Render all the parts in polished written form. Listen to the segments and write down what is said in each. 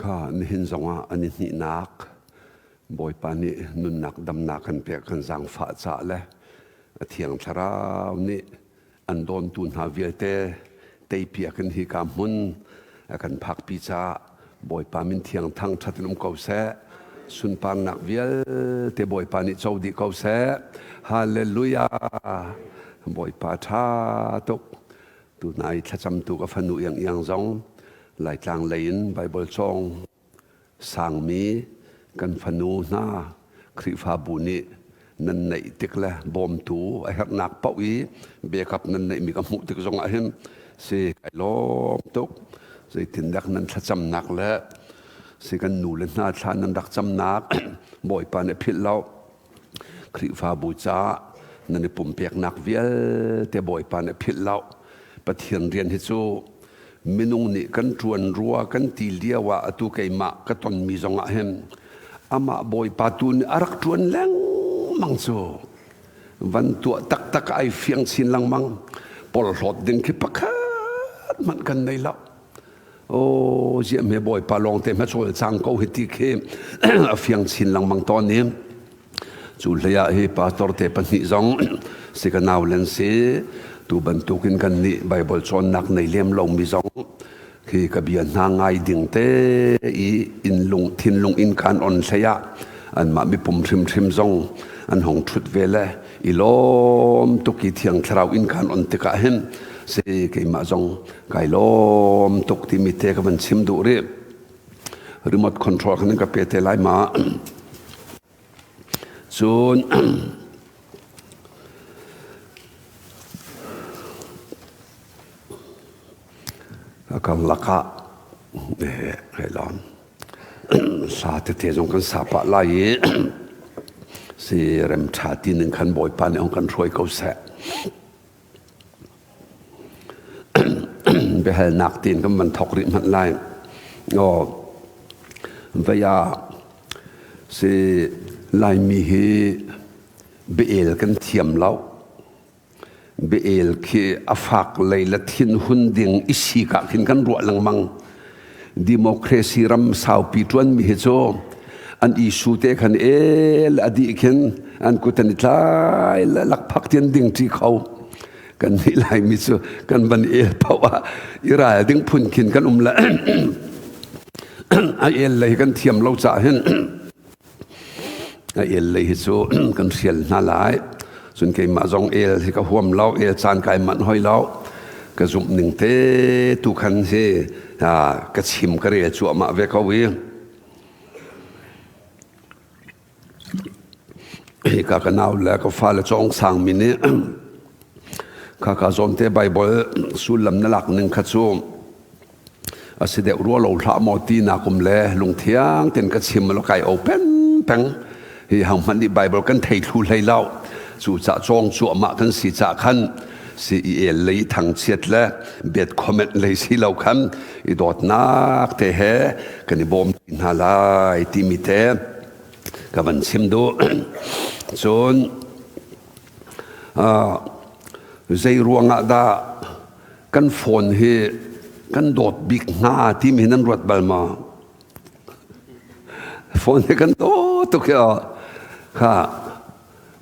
Kha nihin zongah an i hnihnak Bawipa nih nunnak damnak kan pek kan zaangfah caah le a Thiang Thlarau nih an dawntu hna vialte teipiak in hika hmun a kan phakpi caah Bawipa min thiang thangṭhat in um ko seh. Sunparnak vialte Bawipa nih co dih ko seh. Hallelujah! Bawipa ṭha tuk. Tunai thlacamtu ka fanu iang iang zong Laitlang lei in Baibal cawng sangmi kan fanu hna Khrihfabu nih nan neih tik le bawmtu a herhnak paoh i biakap nan neihmi ka hmuh tik zongah hin si kai lawm tuk. Zeitindah nan thlacamnak le si kan nu le hna thla nan rak camnak Bawipa nih a philh lo. Khrihfabu caah nan i pumpeknak vialte Bawipa nih philh lo. Pathian rian hi cu minung nih kan ṭuan rua kan ti lio ah atu keimah ka tonmi zongah hin amah Bawipa tu nih a rak ṭuan lengmang cu van tuah taktak ai fiang chin lengmang porhlawt ding khi pakhat hmanh kan nei lo. Aw ziah hme Bawipa lawngte hma cawlcang ko hi ti khi a fiang chin lengmang tawn i cu hlei ah hi pastor te pahnih zong si ka nau len si tu bantukin kan nih Bible cawnnak nei lem lomi zong khi ka bia hna ngai ding te i in lung thinlung in kan on hlei ah anmah mipum hrimhrim zong an hong ṭhut ve le i lawm tuk i thiang thlarau in kan on tikah hin si keimah zong Kai lawm tuk timi te ka van chim duh rih. Remote control khan ka pe te lai ma. Cun karlak ah hei lawm sa tete zong kan sa pah lai i si rem ṭha ti ning khan Bawipa nih hong kan hruai ko seh. Biahalnak tiin kan van thawk rih hmanh lai. Aw, vei ah si Laimi hi biael kan thiam lo. Biael khi a fak lei le thinhun ding i sik ah khin kan ruah lengmang. Democracy ram saupi ṭuanmi hi cu an issue te khan el a dih khin an kut an i tlai le lakphak tian ding ṭi kho kan nih Laimi cu kan van el paoh ah i ral ding phun khin kan um le a el lei kan thiam lo caah hin A el lei hi cu kan hrial hna lai. Cun keimah zong el hi ka huam lo, el caan kai manh hoi lo. Ka zumh ning te tu khan hi ka chim ka rel cuahmah ve ko i hika ka nau le ka fale cawng sangmi nih khaka zawnte Bible sullam na lak ning kha cu A si deuh rua lo hlah maw ti nak um le lungthiang ten ka chim lo kai open peng hi hang hmanh nih Bible kan thei thlu hlei lo cu ca cawng cuahmah kan si ca khan si i el lei thangchiat le bet comment lei si lo khan i dawtnak te he kan i bawm hna lai timi te ka van chim duh cun zei ruangah dah Kan phone hi kan dawt bik hnga timi nan ruat bal maw? Phone hi kan dawt tuk hi kha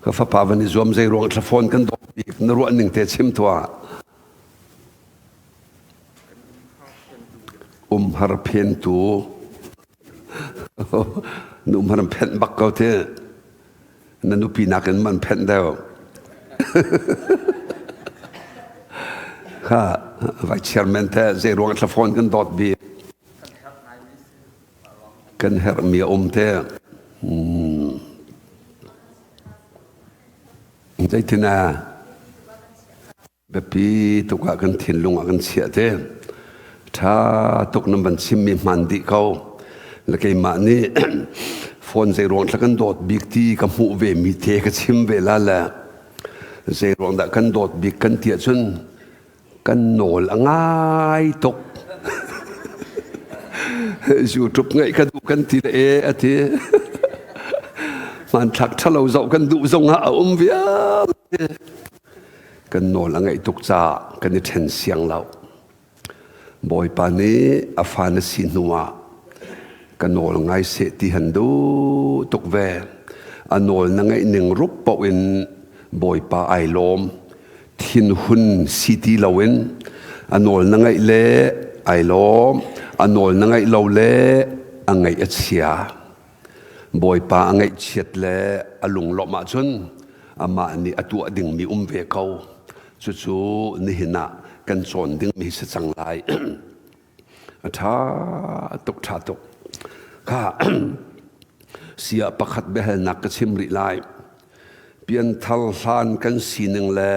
ka fapa van i zuam zei ruang thla phone kan dawt bik na ruah ning te chim tuah. Umhar phentu nu umhar phenh bak ko te. Na nupi nakin man phenh deuh. Kha vice chairman te zei ruang thla phone kan dawt bi. Kan herhmi a um te. Zeitin ah Biapi tuk ah kan thinlung ah kan chiah te. Ṭha tuk nan van chimmi hmaan dih ko. Le keimah nih phone zei ruang thla kan dawt bik ti ka hmuh ve mi te ka chim ve la le zei ruang dah kan dawt bik kan ti ahcun kan nawl a ngai tuk. YouTube ngaih ka duh kan ti le e a ti. Hmanthlak ṭhalo zoh kan duh zong ah a um vialte. Kan nawl a ngeih tuk caah kan i ṭhen siang lo. Bawipa nih a fa na si hnuah Ka nawl ngai seh ti han duh tuk ve. A nawl na ngaih ning rup paoh in Bawipa ai lawm. Thinhun si ti loin a nawl na ngaih le ai lawm. A nawl na ngaih lo le a ngaih a chia. Bawipa a ngaihchiat le a lunglawmh ahcun amah nih a tuah dingmi um ve ko. Cucu nihin ah kan cawn dingmi si cang lai. A ṭha tuk, ṭha tuk. Kha sia pakhat biahalnak ka chim rih lai. Pianthar hlan kan sining le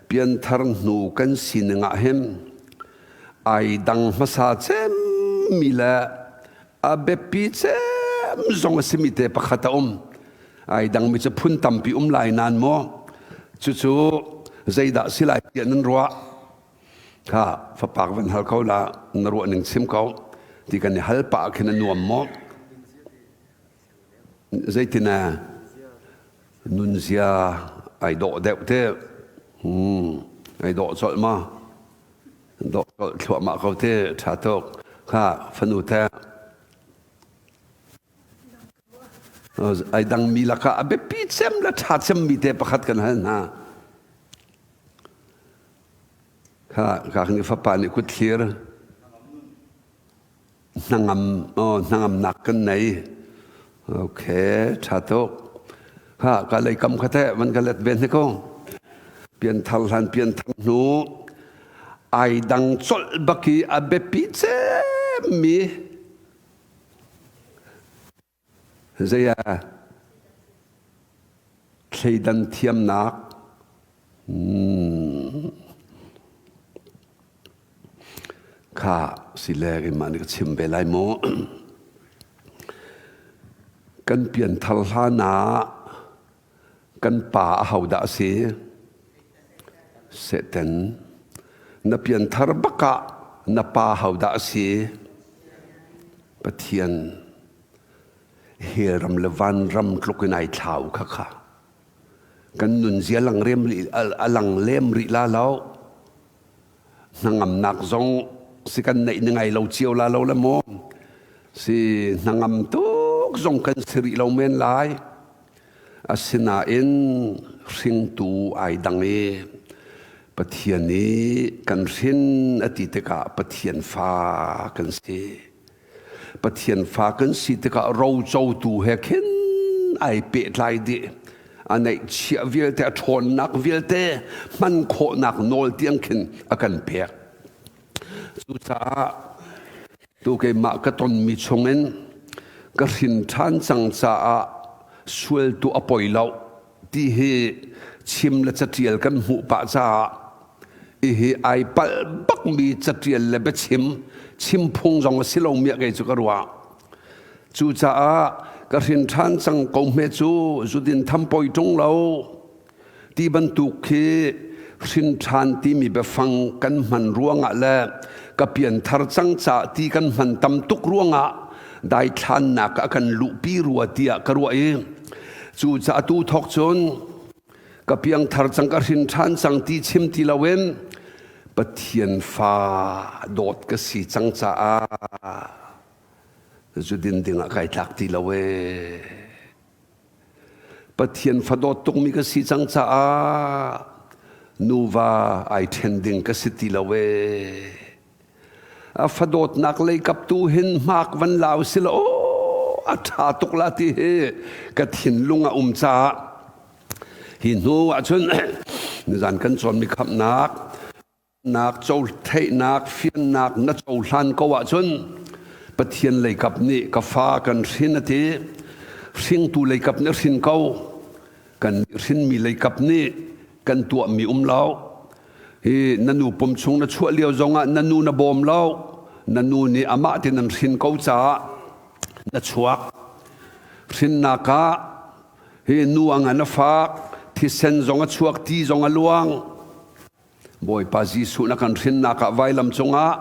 pianthar hnu kan sining ah hin ai dang hmasa cemmi le a biapi cem zong a simi te pakhat a um. Ai dangmi cu phun tampi um lai nain maw cucu zeidah si lai tiah nan ruah? Kha fapak van hal ko la na ruah ning chim ko ti kan i hal pah khin a nuam maw? Zeitin ah nunzia ai dawh deuh te ai dawh colh ma? Dawh colh thluahmah ko te ṭha tuk. Kha fanu te ai dangmi lakah a biapi cem le ṭha cemmi te pakhat kan hal hna. Kha kak nih fapa nih kut thlir hnangam oh hnangamnak kan nei. Okay, ṭha tuk. Kha ka lei kam kha teh van ka let ve hne ko. Pianthar hlan pianthar hnu ai dang colh bak i a biapi cemmi Zei ah thleidan thiamnak kha si le keimah nih ka chim ve lai mu. Kan pianthar hlan ah kan pa ahodah a si? Satan. Na pianthar bak ah na pa ahodah a si? Pathian hell ram le vanram tluk in ai thlau kha kha kan nunzia lang rem a lang lem rih la lo hnangamnak zong si kan neih ni ngai lo cio la lo le maw si hnangam tuk zong kan si rih lo men lai Asinain hringtu ai dang i Pathian i kan hrin a ti tikah Pathian fa kan si. Pathian fa kan si tikah rocotu he khin ai pehtlai dih. A neihchiah vialte, a ṭhawnnak vialte hman khawhnak nawl tiang khin a kan pek. Cucaah tu keimah ka tonmi chungin ka hrin ṭhan cang caah sual tu a poi lo ti hi chim le caṭial kan hmuh pah caah ihi ai palh bakmi caṭial le biachim chimphung zong a si lomi ah kei cu ka ruah. Cucaah ka hrin ṭhan cang ko hme cu zudin tham poi ṭung lo. Ti bantuk khi hrin ṭhan timi biafang kan hman ruangah le ka pianthar cang ca ti kan hman tam tuk ruangah daithlannak a kan luhpi rua tiah ka ruah i cucaah tu thawk cun ka piangthar cang ka hrin ṭhan cang ti chim ti loin Pathian fa dawt ka si cang caah zudin dingah kai tlak ti lo ee. Pathian fadawt tukmi ka si cang caah nuva ai ṭhen ding ka si ti lo ee. A fadawtnak lei kap tu hin hmak van lau si lo a ṭha tuk la ti hi ka thinlung a um caah hi hnu ahcun nizan kan cawnmi khamhnak nak theihnak fiannak na cohlan ko ahcun Pathian leikap nih ka fa kan hrin a ti. Hringtu leikap nih a hrin ko. Kan hrinmi leikap nih kan tuahmi um lo. Hi na nu pum chung na chuah lio zongah na nu na bawm lo. Na nu nih amah tin an hrin ko caah na chuak. Hrinnak ah hi nu a ngan a fak, thisen zong a chuak, ti zong a luang. Bawipa Jesuh na kan hrinnak ah vailam cungah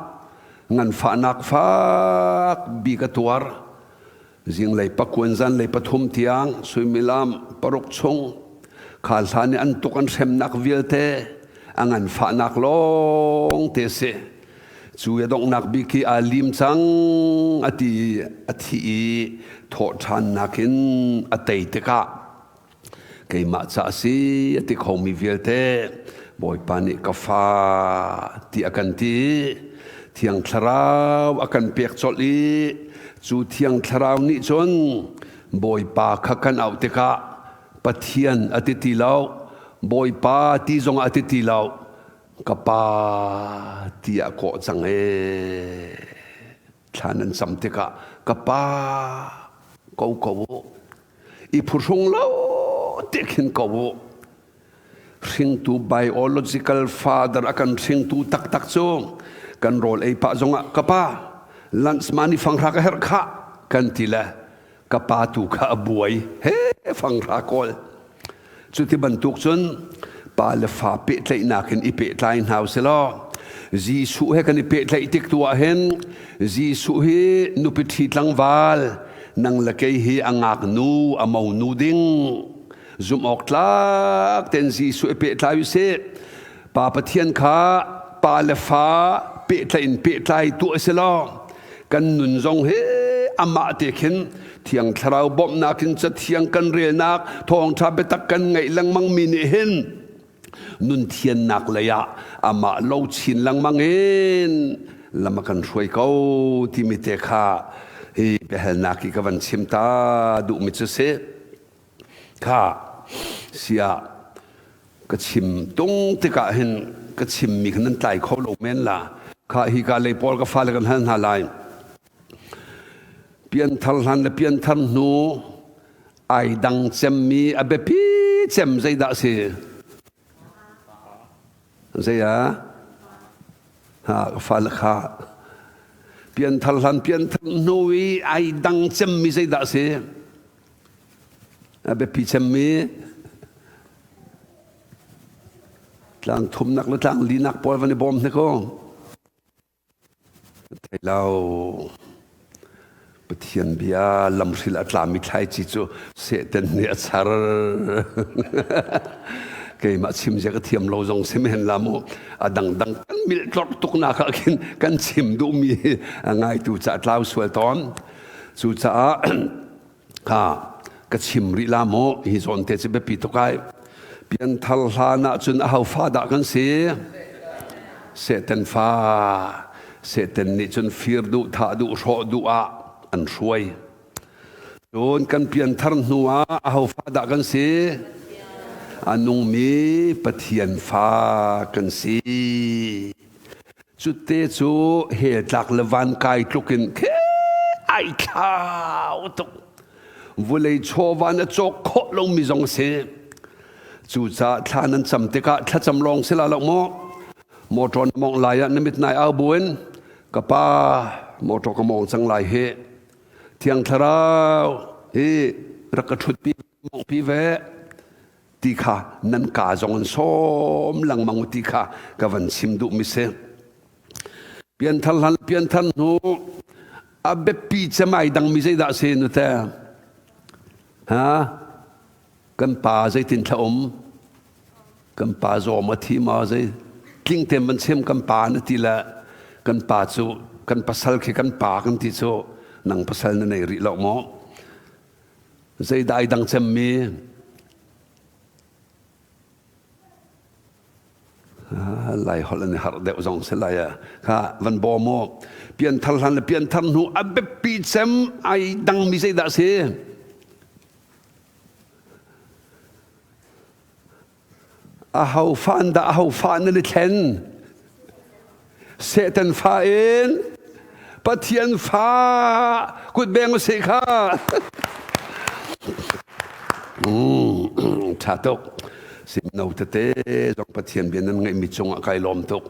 nganfahnak fak bik a tuar. Zinglei pakuan zanlei pathum tiang suimilam paruk chung kha hlan i an tuk an hremnak vialte a nganfahnak lawng te si. Cu a donghnak bik hi aa lim cang a ti a thi i thawhṭhannak in a tei tikah keimah ca a si a ti khomi vialte Bawipa nih ka fa ti a kan ti. Thiang Thlarau a kan pek colh i cu Thiang Thlarau nih cun Bawipa kha kan auh tikah Pathian a ti ti lo, Bawipa ti zongah a ti ti lo, ka pa tiah kawh cang ee. Thla nan cam tikah ka pa ko ko u. I phuhrung lo te khin ko u. Hringtu biological father a kan hringtu taktak cu kan rawl ei pah zongah ka pa lunch mani fanghra ka herh khah kan ti le ka pa tu kha a buai he fanghra kawl. Cuti bantuk cun pa le fa pehtlaihnak in i pehtlai hna usilaw Jesuh he kan i pehtlaih tik tu ah hin Jesuh hi nupi ṭhi tlangval nang le kei hi a ngaknu a monu ding zumh awk tlak tein Jesuh i pehtlai usih. Pa Pathian kha pa le fa pehtlaih in pehtlai tuah silaw kan nun zong hi amah te khin Thiang Thlarau bawmhnak in Cathiang kan relnak thawngṭha biatak kan ngaih lengmang mi nih hin nun thiannak lei ah amah lo chin lengmang in lam a kan hruai ko timi te kha hi biahalnak hi ka van chim ta duhmi cu si. Kha siah ka chim tung tikah hin ka chimmi kha nan tlai kho lo men la. Kha hi ka lei pawl ka fale kan hal hna lai. Pianthar hlan le pianthar hnu ai dang cemmi a biapi cem zeidah a si? Zei ah? Ha, ka fale kha pianthar hlan pianthar hnu i ai dang cemmi zeidah a si? A biapi cemmi tlang thumnak le tlang linak pawl van i bawm hnik u. Thei lo. Pathian bia lamhril a tlami thlaici cu Satan nih a char. Keimah chim zia ka thiam lo zong si men la mu. A dangdang kan milh tlorh tuk nak ah khin kan chim duhmi a ngaitu ca tlau sual tawn. Cucaah kha ka chim rih la maw hi zawn te cu biapi tuk ai pianthar hlan ah cun aho fa dah kan si Satan fa Satan nih cun fir duh thah duh hrawh duh ah an hruai cun kan pianthar hnu ah aho fa dah kan si a nungmi Pathian fa kan si Cutte cu hell tlak le van kai tluk in khe ai thlau tuk. Vulei chawva na cawk khawh lomi zong a si. Cucaah thla nan cam tikah thlacam lawng si la lo maw? Motor na mawngh lai ah na mit nai au buin ka pa motor ka mawng cang lai hi. Thiang Thlarau hi rak ka ṭhutpi mawngpi ve. Ti kha nan kaa zong in sawm lengmang u ti kha ka van chim duhmi si. Pianthar hlan pianthar hnu a biapi cem ai dangmi zeidah si nu te? Ha? Kan pa zeitin thla um? Kan pa zawm a thi ma zei? Tling te man chim kan pa na ti le kan pa cu kan pasal khi kan pa kan ti cu nang pasal na nei rih lo maw? Zeidah ai dang cemmi? Lai holh an i harh deuh zong si lai ah kha van bawm u. Pianthar hlan le pianthar hnu a biapi cem ai dangmi zeidah si? Aho fa an dah aho fa nan i thlen? Satan fa in Pathian fa kut beng usih kha. Ṭha tuk. Mino tete zong Pathian bia nan ngaihmi cungah kai lawm tuk.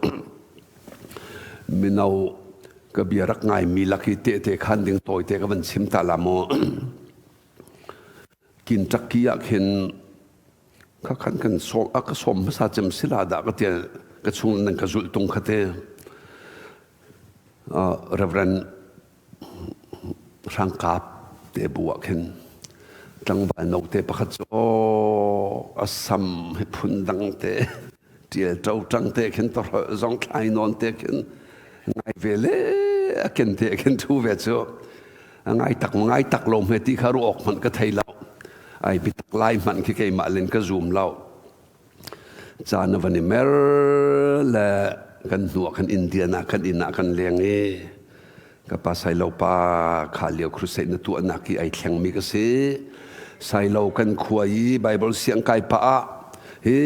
Mino ka bia rak ngaimi lak i tehte khan ding tawite ka van chim ta la mu. Kentucky ah khin khakhan kan sawm a ka sawm hmasa cem sila dah ka tia ka chung nan ka zulh tung khate Reverend Hrangkap te bu ah khin tlangval no te pakhat cu a sam hi phun dang te tial ṭo ṭang te khin tawhrolh zong thlai nawn te khin. Ngai ve le a ken te a ken thu ve cu. A ngai tak ngai tak lo hme ti kha ruah awk hmanh ka thei lo. Ai bitak lai hmanh khi keimah len ka zum lo. Caan a van i mer le kan hnu ah khan Indian ah kan inn ah kan leng i ka pa Sailo pa kha lio crusade na tuahnak i ai thlengmi ka si. Sailo kan khua i Bible siang kai pah ah hi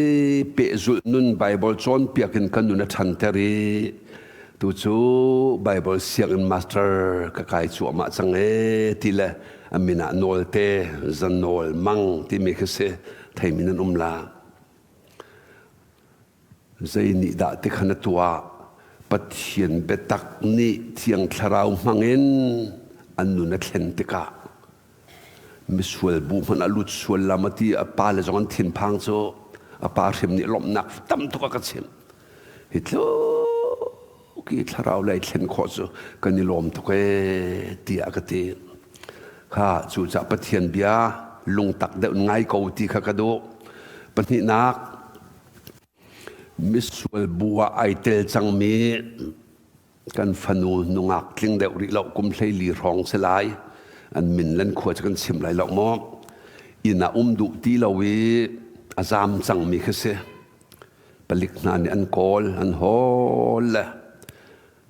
pehzulh nun Bible cawnpiak in kan nun a ṭhanter i tu cu Bible sianginn master ka kai cuahmah cang ee ti le a min ah Nawlte Zanawl Mang timi khi si theimi nan um la. Zei nih dah ti kha na tuah? Pathian biatak nih Thiang Thlarau hmangin an nun a thlen tikah misual bu hmanh a lut sual lam a ti a pa le zong an thinphang cu a pa hrim nih lawmhnak tam tuk a ka chimh. Hi tluk i thlarau lei thlen khawh cu kan i lawm tuk ee tiah ka ti. Kha cucah Pathian bia lungtak deuh ngai ko ti kha ka duh. Pahnihnak, misual bu ah ai tel cangmi kan fanu nungak tling deuh rih lo kum 14 hrawng si lai. An min lan khua cu kan chim lai lo maw. Inn ah um duh ti lo i a zaam cangmi khi si. Palik hna nih an kawl, an hawl le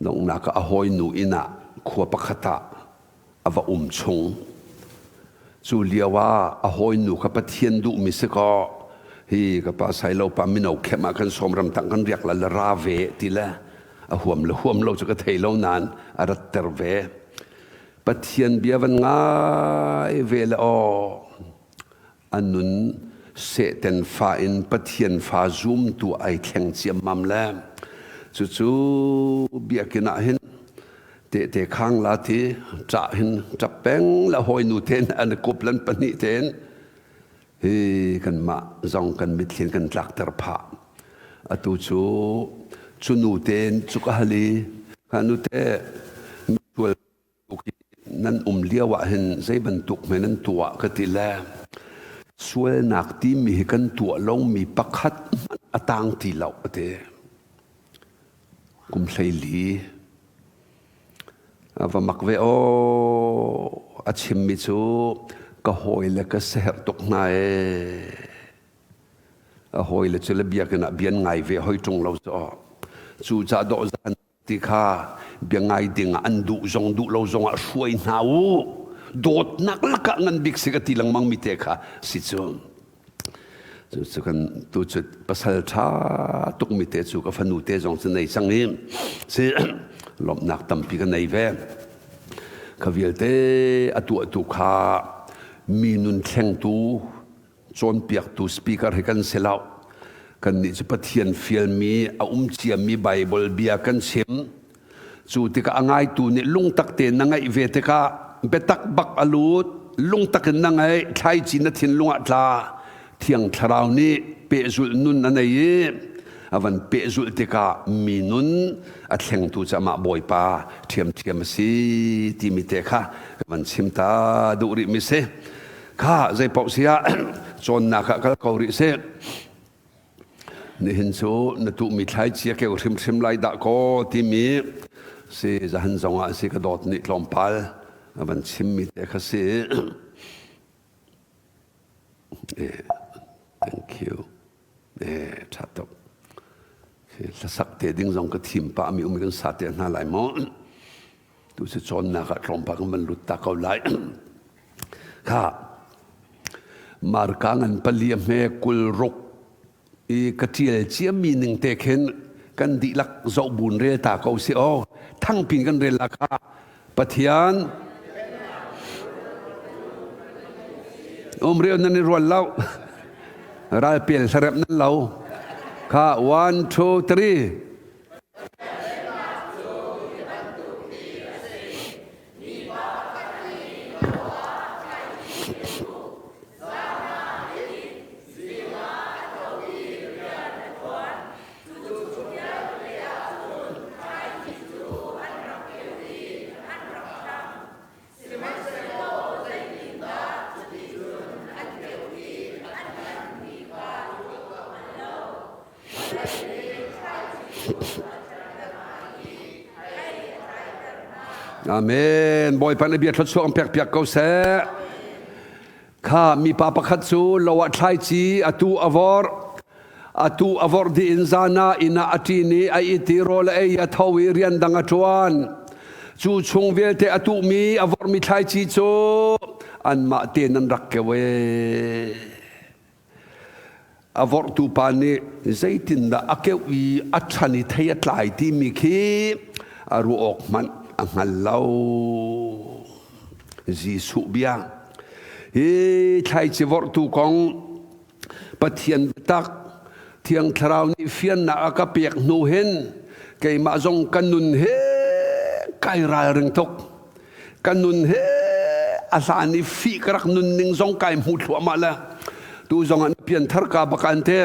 donghnak ah a hawinu inn ah khua pakhat ah a va um chung. Cu lio ah a hawinu kha Pathian duhmi si kaw hi ka pa Sailo pa mino khem ah kan sawm ramtang kan riak la le ra ve ti le a huam le huam lo cu ka thei lo nain a ratter ve. Pathian bia van ngai ve le aw a nun Satan fa in Pathian fa zumtu ai thleng ciammam le cucu biakinn ah hin tehte khang la ti ṭah hin ṭap peng la hawinu ten an kup lan pahnih ten hi kanmah zong kan mitthli kan tlakter phah atu cu cu nu ten cu ka hal i kha nu te Nan um lio ah hin zei bantuk hme nan tuah ka ti le sualnak timi hi kan tuah lomi pakhat hmanh a tang ti lo a ti. Kum 14 a va mak ve aw a chimmi cu ka hawi le ka seher tuk hna ee. A hawi le cu le biakinn ah bian ngai ve hoi ṭung lo cu aw. Cu ca dawh zan ti kha bia ngai ding ah an duh zong duh lo zong ah hruai hna u dawtnak lakah ngan bik si ka ti lengmang mi te kha si cu cu cu kan tu cu pasal ṭha tuk mi te cu ka fanu te zong cu nei cang i si lawmhnak tampi ka nei ve kha vialte a tuahtu kha mi nun thlengtu cawnpiaktu speaker hi kan si lo. Kannih cu Pathian fialmi a um ciami Bible bia kan chim. Cu tikah a ngaitu nih lungtak tein na ngaih ve tikah biatak bak a lut, lungtak in na ngaih, thlaici na thinlung ah tla, Thiang Thlarau nih pehzulh nun a nei i a van pehzulh tikah mi nun a thlengtu cu amah Bawipa ṭhiamṭhiam a si timi te kha ka van chim ta duh rih mi si. Kha zeipaoh si ah cawnnak ah kal ko rih sih. Nihin cu na tuhmi thlaici a keu hrimhrim lai dah kaw timi si zahan zong ah si ka dawt nih tlawmpal a van chimmi te kha si. Thank you. Eh, ṭha tuk. Hlasak te ding zong ka thim pah mi um kan sa te hna lai maw? Tu si cawnnak ah tlawmpal kan van lut ta ko lai. Kha Marka ngan pali a hme 26 i ka ṭial ciami ning te khin kan dihlak zoh bun rel ta ko si aw thangpin kan rel la kha Pathian um reu nan i rual lo ralpel hlarep nan lo kha 1 2 3 Amen. Bawipa na bia thluachuah an pek piak ko seh. Kha mipa pakhat cu lo ah thlaici atu a vorh. Atu a vorh dih in zan ah inn ah a ṭin i a it i rawl a ei a tho i rian dang a ṭuan. Cu chung vialte a tuhmi a vorhmi thlaici cu anmah tein an rak keu ee. A vorhtu pa nih zeitindah a keuh i a ṭhan i thei a tlai timi khi a ruah awk hmanh a hngal lo. Jesuh bia. Hi thlaici vorhtu kong Pathian biatak Thiang Thlarau nih fiannak a ka pek hnu hin keimah zong ka nun he kai ralring tuk. Ka nun he a hlan i fih ka rak nun ning zong kai hmu thluahmah le tu zong ah na pianthar ka bak an te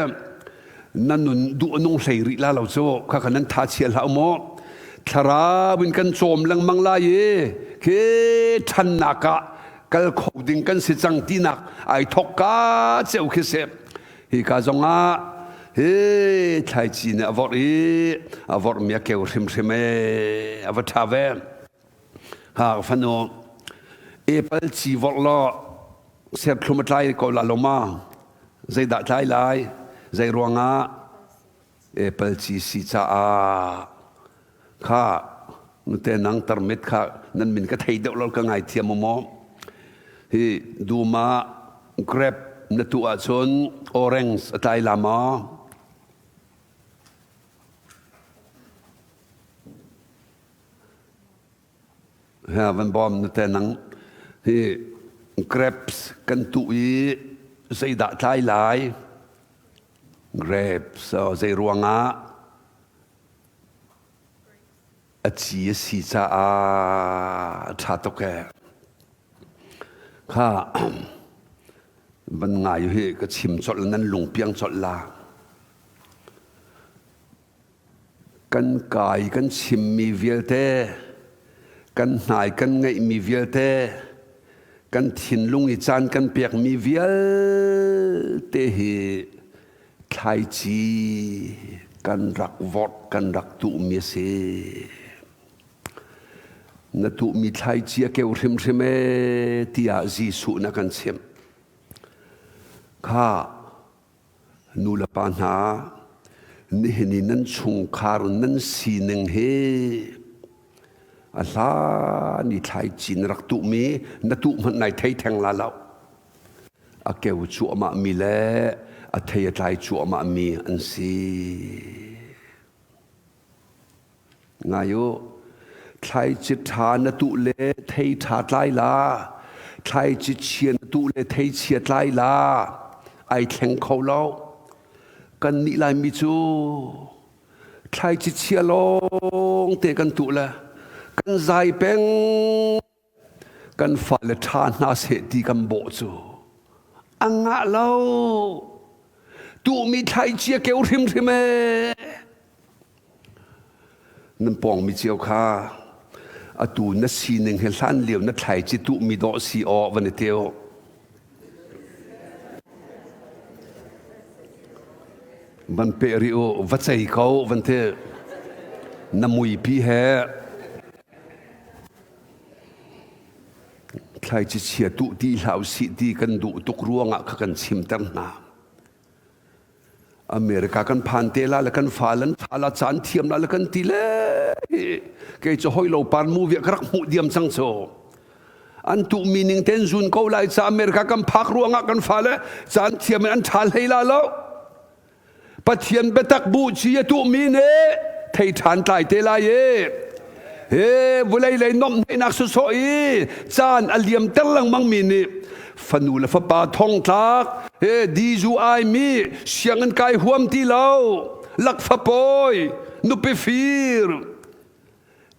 na nun duh nung hlei rih la lo cu kha kha nan tha chia hlah maw thlarau in kan cawm lengmang lai i khi ṭhannak ah kal kho ding kan si cang tinak ai thok ka ceu khi si hi ka zong ah hi thlaici nih a vorh i a vorhmi a keu hrimhrim e a va ṭha ve Ha ka fanu apple ci vorh law serthlum a tlai ko la lo ma? Zeidah tlai lai? Zei ruangah apple ci si caah kha nute nang tarmit kha nan min ka thei deuh lo ka ngai thiam maw? Hi duma grape na tu ahcun orange a tlai la maw? Van bawm na te nang hi grapes kan tuh i zeidah tlai lai? Grapes zei ruangah a ci a si caah a ṭha tuk ee. Kha van ngai hi ka chim colh nan lungpiang colh la. Kan kai kan chimmi vialte, kan hnai kan ngeihmi vialte, kan thinlung i caan kan pekmi vialte hi thlaici kan rak vorh, kan rak tuhmi a si. Na tuhmi thlaici a keu hrimhrim ee tiah Jesuh na kan chimh. Kha Nu le pa hna, nihin i nan chungkhar nan sining hi a hlan i thlaici na rak tuhmi na tuh hmanh nai thei theng la lo. A keu cuahmahmi le a thei a tlai cuahmahmi an si. Ngai u, thlaici ṭha na tuh le thei ṭha tlai la, thlaici chia na tuh le thei chia tlai la, ai thleng kho lo. Kannih Laimi cu thlaici chia lawng te kan tuh le kan zai peng. Kan fale ṭha hna seh ti kan bawh cu a ngah lo. Tuhmi thlaici a keu hrimhrim ee. Nan pawngmi cio kha atu na sining he hlan lio na thlaici tuhmi dawh si aw van i teu. Van peh rih u, va cei ko van ti. Na muipi he Thlaici chia tuh ti hlah usih ti kan duh tuk ruangah kha kan chimter hna. America kan phan te la le kan fa lan tha la caan thiam la le kan ti le kei cu hoi lo par movie ka rak hmuh diam cang cu. An tuh mi ning ten zun ko lai ca America kan phak ruangah kan fa le caan thiam in an tha hlei la lo. Pathian biatak bu ci a tuhmi nih thei ṭhan tlai te lai i he vulei lei nomhneihnak sawsawh i caan a liamter lengmang mi nih fanu le fapa thongtlak he dizu ai mi sianginn kai huam ti lo lakfapawi nupi fir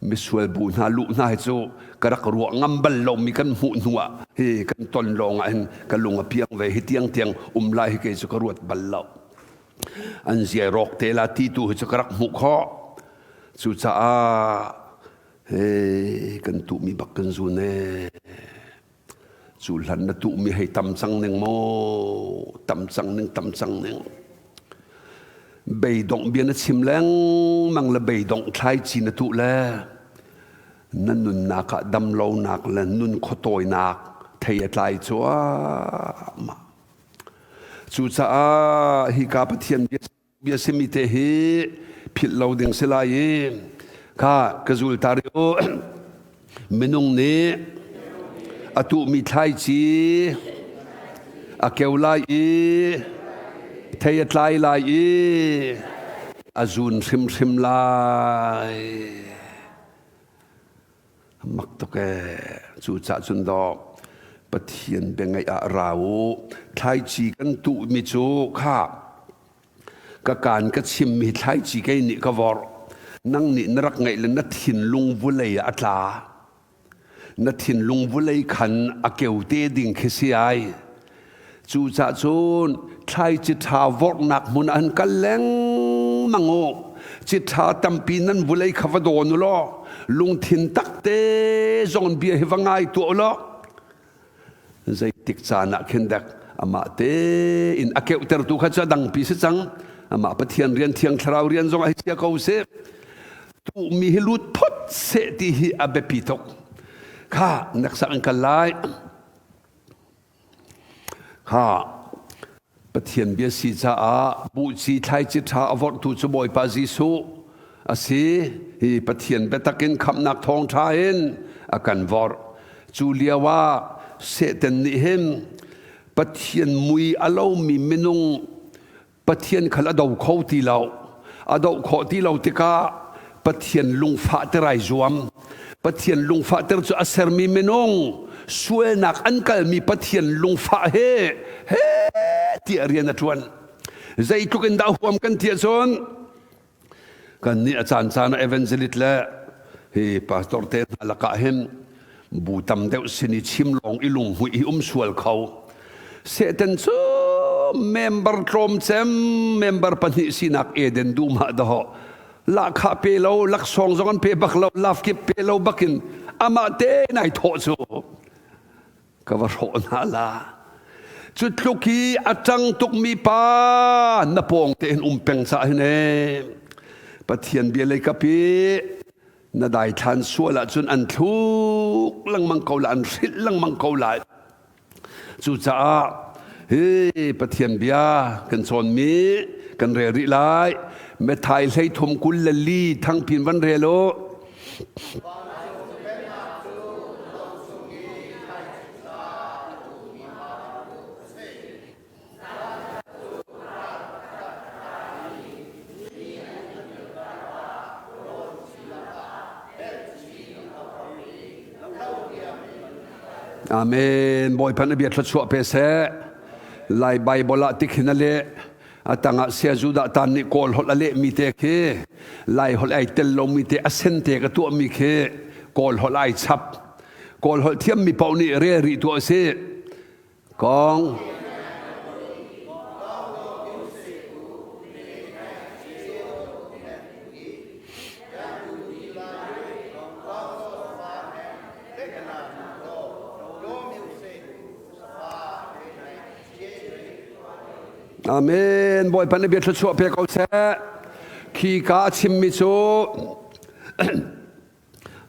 misual bu hna luh hna hi cu ka rak ruah ngam bal lomi kan hmuh hnu ah hi kan ton lawng ah hin ka lung a piang ve hi tiang tiang um lai hi kei cu ka ruat bal lo an zia rawk te la ti tu hi cu ka rak hmuh khawh cucaah he kan tuhmi bak kan zun ee Cu hlan na tuhmi hei tam cang ning maw? Tam cang ning, tam cang ning. Beidongh bia na chim lengmang le beidongh thlaici na tuh le. Na nunnak ah damlonak le nun khuatawinak thei a tlai cuahmah. Cucaah hika Pathian bia simi te hi philh lo ding si lai i kha ka zul ta rih u. Minung nih a tuhmi thlaici a keu lai i thei a tlai lai i a zun hrimhrim lai. Mak tuk ee. Cucaah cun dawh Pathian bia ngaih ah ra u. Thlaici kan tuhmi cu kha ka kaan ka chimmi thlaici kei nih ka vorh. Nang nih na rak ngaih le na thinlung vulei ah a tla. Na thinlung vulei khan a keu te ding khi si ai. Cucaah cun thlaici ṭha vorhnak hmun ah an kal lengmang u. Ci ṭha tampi nan vulei kha va dawn u law lungthin takte zong in bia hi va ngai tuah u law zeitik caan ah khin dek amah tein a keuhtertu kha cu a dangpi si cang. Amah Pathian rian Thiang Thlarau rian zong ah hi chia ko seh. Tuhmi hi lut phot seh ti hi a biapi tuk. Kha neksak in kal lai. Kha Pathian bia si caah buhci thlaici ṭha a vorhtu cu Bawipa Jesuh a si. Hi Pathian biatak in khamhnak thawngṭha in a kan vorh. Cu lio ah Satan nih hin Pathian mui a lomi minung Pathian khal a do kho ti lo. A doh khawh ti lo tikah Pathian lungfahter ai zuam. Pathian lungfahter cu a sermi minung sualnak an kalmi Pathian lungfah he he tiah rian a ṭuan. Zeitluk in dah huam kan ti ahcun Kan nih a caancaan ah evangelist le hi pastor te hna lakah hin bu tam deuh sin i chim lawng i lunghmuih hi um sual kho. Satan cu member tlawmcem member pahnih sinak Eden dum ah dawh lahkhah pe lo laksawng zong an pe bak lo love kip pe lo bakin amah te nai thawh cu ka va hrawh hna la cu tluk i a ṭang tukmi pa na pawng tein um peng cah hin ee Pathian bia lei kap i na daithlan sual ahcun an thluk lengmang ko lai an hrilh lengmang ko lai cucaah hi Pathian bia kan cawnmi kan rel rih lai Methai hlei thum 24 thangpin van rel u. Amen. Bawipa na bia thluachuah pe seh. Lai Bible ah tikhin a leh. A tangah Saya Judah tan nih Kawl holh a lehmi te khi Lai holh ai tel lomi te a sen te ka tuahmi khi Kawl holh ai chap. Kawl holh thiammi paoh nih rel rih tuah a si. Kong. Amen. Bawipa nih bia thluachuah pe ko seh. Khi ka a chimmi cu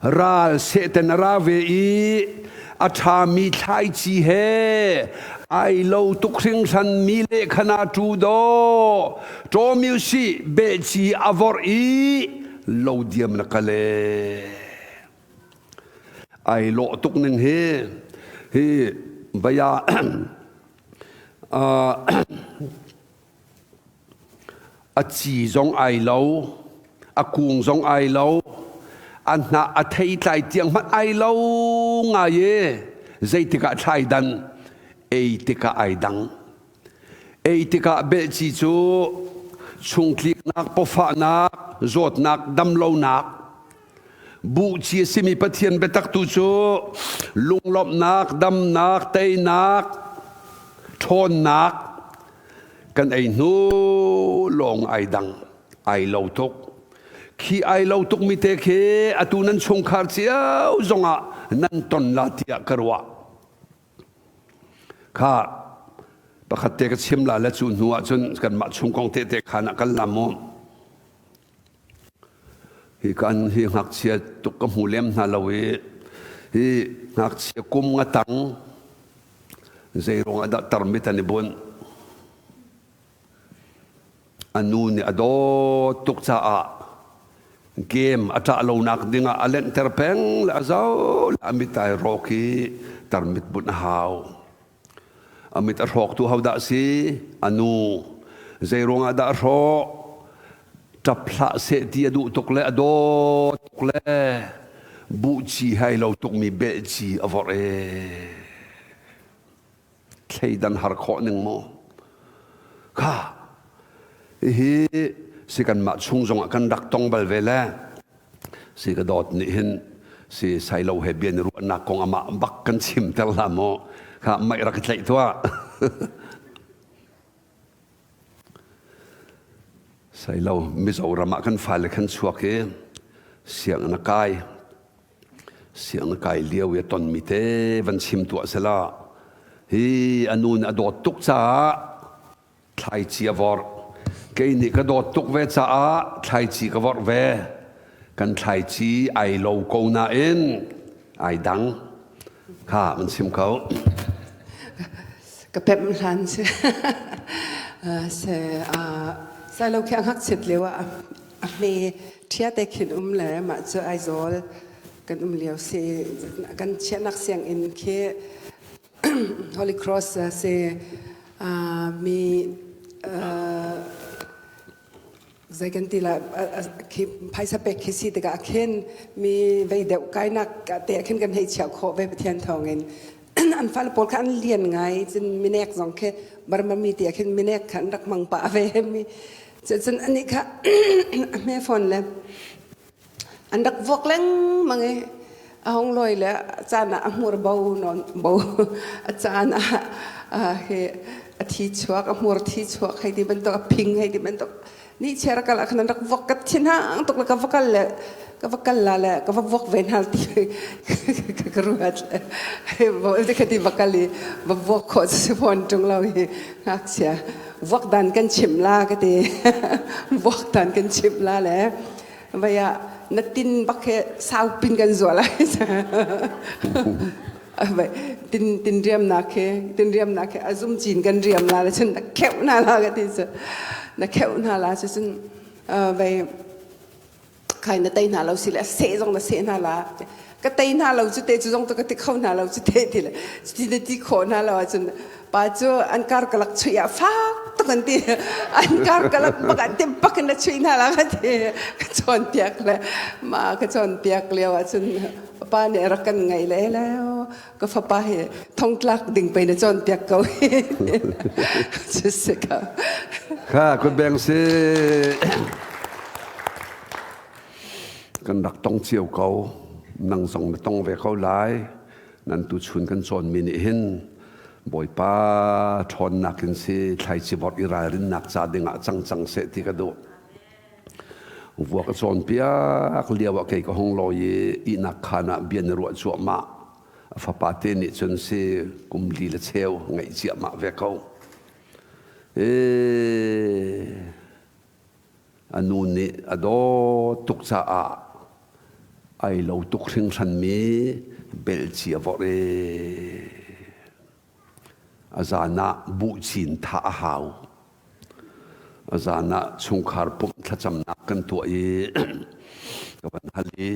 ral Satan a ra ve i a ṭhami thlaici he ai lo tuk hringhran mi lehkhana ṭu daw ṭawmi usih behci a vorh i lo diam na kal e. Ai lawh tuk ning hi hi baya A ci zong ai lo, a kung zong ai lo, a hnah a theitlai tiang hmanh ai lo ngai e. Zeitik ah thlai dan, ei tikah ai dang. Ei tikah belhci cu chungtliknak, pawfahnak, zawtnak, damlonak, Buhci a simi Pathian biatak tu cu lunglawmhnak, damnak, teinak, ṭhawnnak kan ei hnu lawng ai dang, ai lo tuk. Khi ai lo tukmi te khi atu nan chungkhar cio zongah nan ton la tiah ka ruah. Kha pakhat te ka chim la le cu hnu ah cun kanmah chung kong tehte khan ah kan lam u. Hi kan hi ngakchia tuk ka hmu lem hna lo i hi ngakchia kum nga tang zei ruang ah dah tarmit an i bunh? A nu nih a dawt tuk caah game a ṭah lonak dingah a lenhter peng le a zoh le a mit ai rawk i tarmit bunh a hau. A mit a hrawktu hodah si? A nu. Zei ruangah dah a hrawk? Ṭap hlah seh ti a duh tuk le a dawt tuk le buhci hai lo tukmi belhci a vorh ee. Thleidan har khawh ning mu. Kha, hihi si kanmah chung zongah kan rak tong bal ve le si ka dawt nih hin si sailo he bia ni ruahnak kong amah bak kan chimter hlah maw kha maih rak i tlaih tuah. Sailo Mizoram ah kan fale khan chuak i sianginn a kai. Sianginn a kai lio i a tonmi te van chim tuah sela hi a nu nih a dawt tuk caah thlaici a vorh. Kei nih ka dawt tuk ve caah thlaici ka vorh ve. Kan thlaici ai lo ko nain ai dang. Kha man chim ko. Ka pemh hlan si. Se sailo khi a ngakchiat lio ah a hme ṭhia te khin um le mah cu Aizawl kan um lio si. Kan chiahnak sianginn khi Holy Cross si mi zei kan ti la khi phaisa pek khi si tikah khin mi vei deuh kainak te khin kan hei chiah khawh ve Pathian thawngin an fale pawl kha an lian ngai cun minek zong khi Burma mi ti ah khin minek kha an rak hmang pah ve mi cun anih kha a hme fawn le An rak vuak lengmang i a hung lawi le a caan ah a hmur bo nawn bo a caan ah hi a thi chuak a hmur thi chuak hei ti bantuk a phing hei ti bantuk ni chiar kal ah khan an rak vuak ka thin hang tuk le ka va kal le ka va kal la le ka va vuak ve hna ti ka ruat le ka ti va kal i va vuak khawh si fawn ṭung lo hi ngakchia vuak dan kan chimh la ka ti vuak dan kan chimh la le Vai ah na tin bak he saupin kan zual lai. Vai tin tin riamnak he tin riamnak he azum cin kan riam la le cun na kheuh hna la ka ti cu na kheuh hna la cu cun vai khai na tei hna lo si le seh zong na seh hna la ka tei hna lo cu te cu zong tu ka ti kho hna lo cu te ti le ti na ti khawh hna lo ahcun pa cu an karkalak chuih ah fak tuk an ti an karkalak bak an tim bak in na chuih hna la ka ti ka cawnpiak le ma ka cawnpiak lio ahcun pa nih rak kan ngaih le le ka fapa hi thongtlak ding pei na cawnpiak ko hi cu si ka kha kut beng si Kan rak tong cio ko. Nang zong na tong ve ko lai. Nan tuchun kan cawnmi nih hin Bawipa ṭhawnnak in si thlaici vorh i ralrinnak ca dingah cang cang seh ti ka duh. Vua ka cawnpiak lio ah kei ka hung lawi i ihnak khaan ah bia na ruah cuahmah. A fapa te nih cun si kum li le cheu ngeih ciahmah ve ko. Ee, A nu nih a dawt tuk caah ai lo tuk hringhranmi belci a vorh i a zan ah buhcin thah a hau. A zan ah chungkhar pumh thlacamnak kan tuah i ka van hal i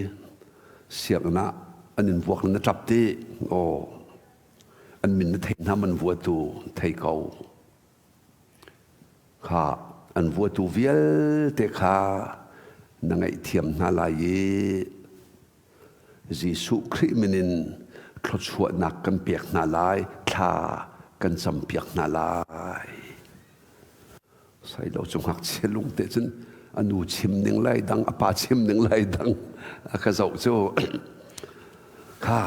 sianginn ah an in vuak na ṭap ti aw an min na thei hna man vuatu thei ko. Kha an vuatu vialte kha na ngaihthiam hna lai i Jesuh Khrih min in thluachuahnak kan pek hna lai, thla kan campiak hna lai. Sailo cu ngakchia lung te cun a nu chim ning lai dang, a pa chim ning lai dang a ka zoh cu. Kha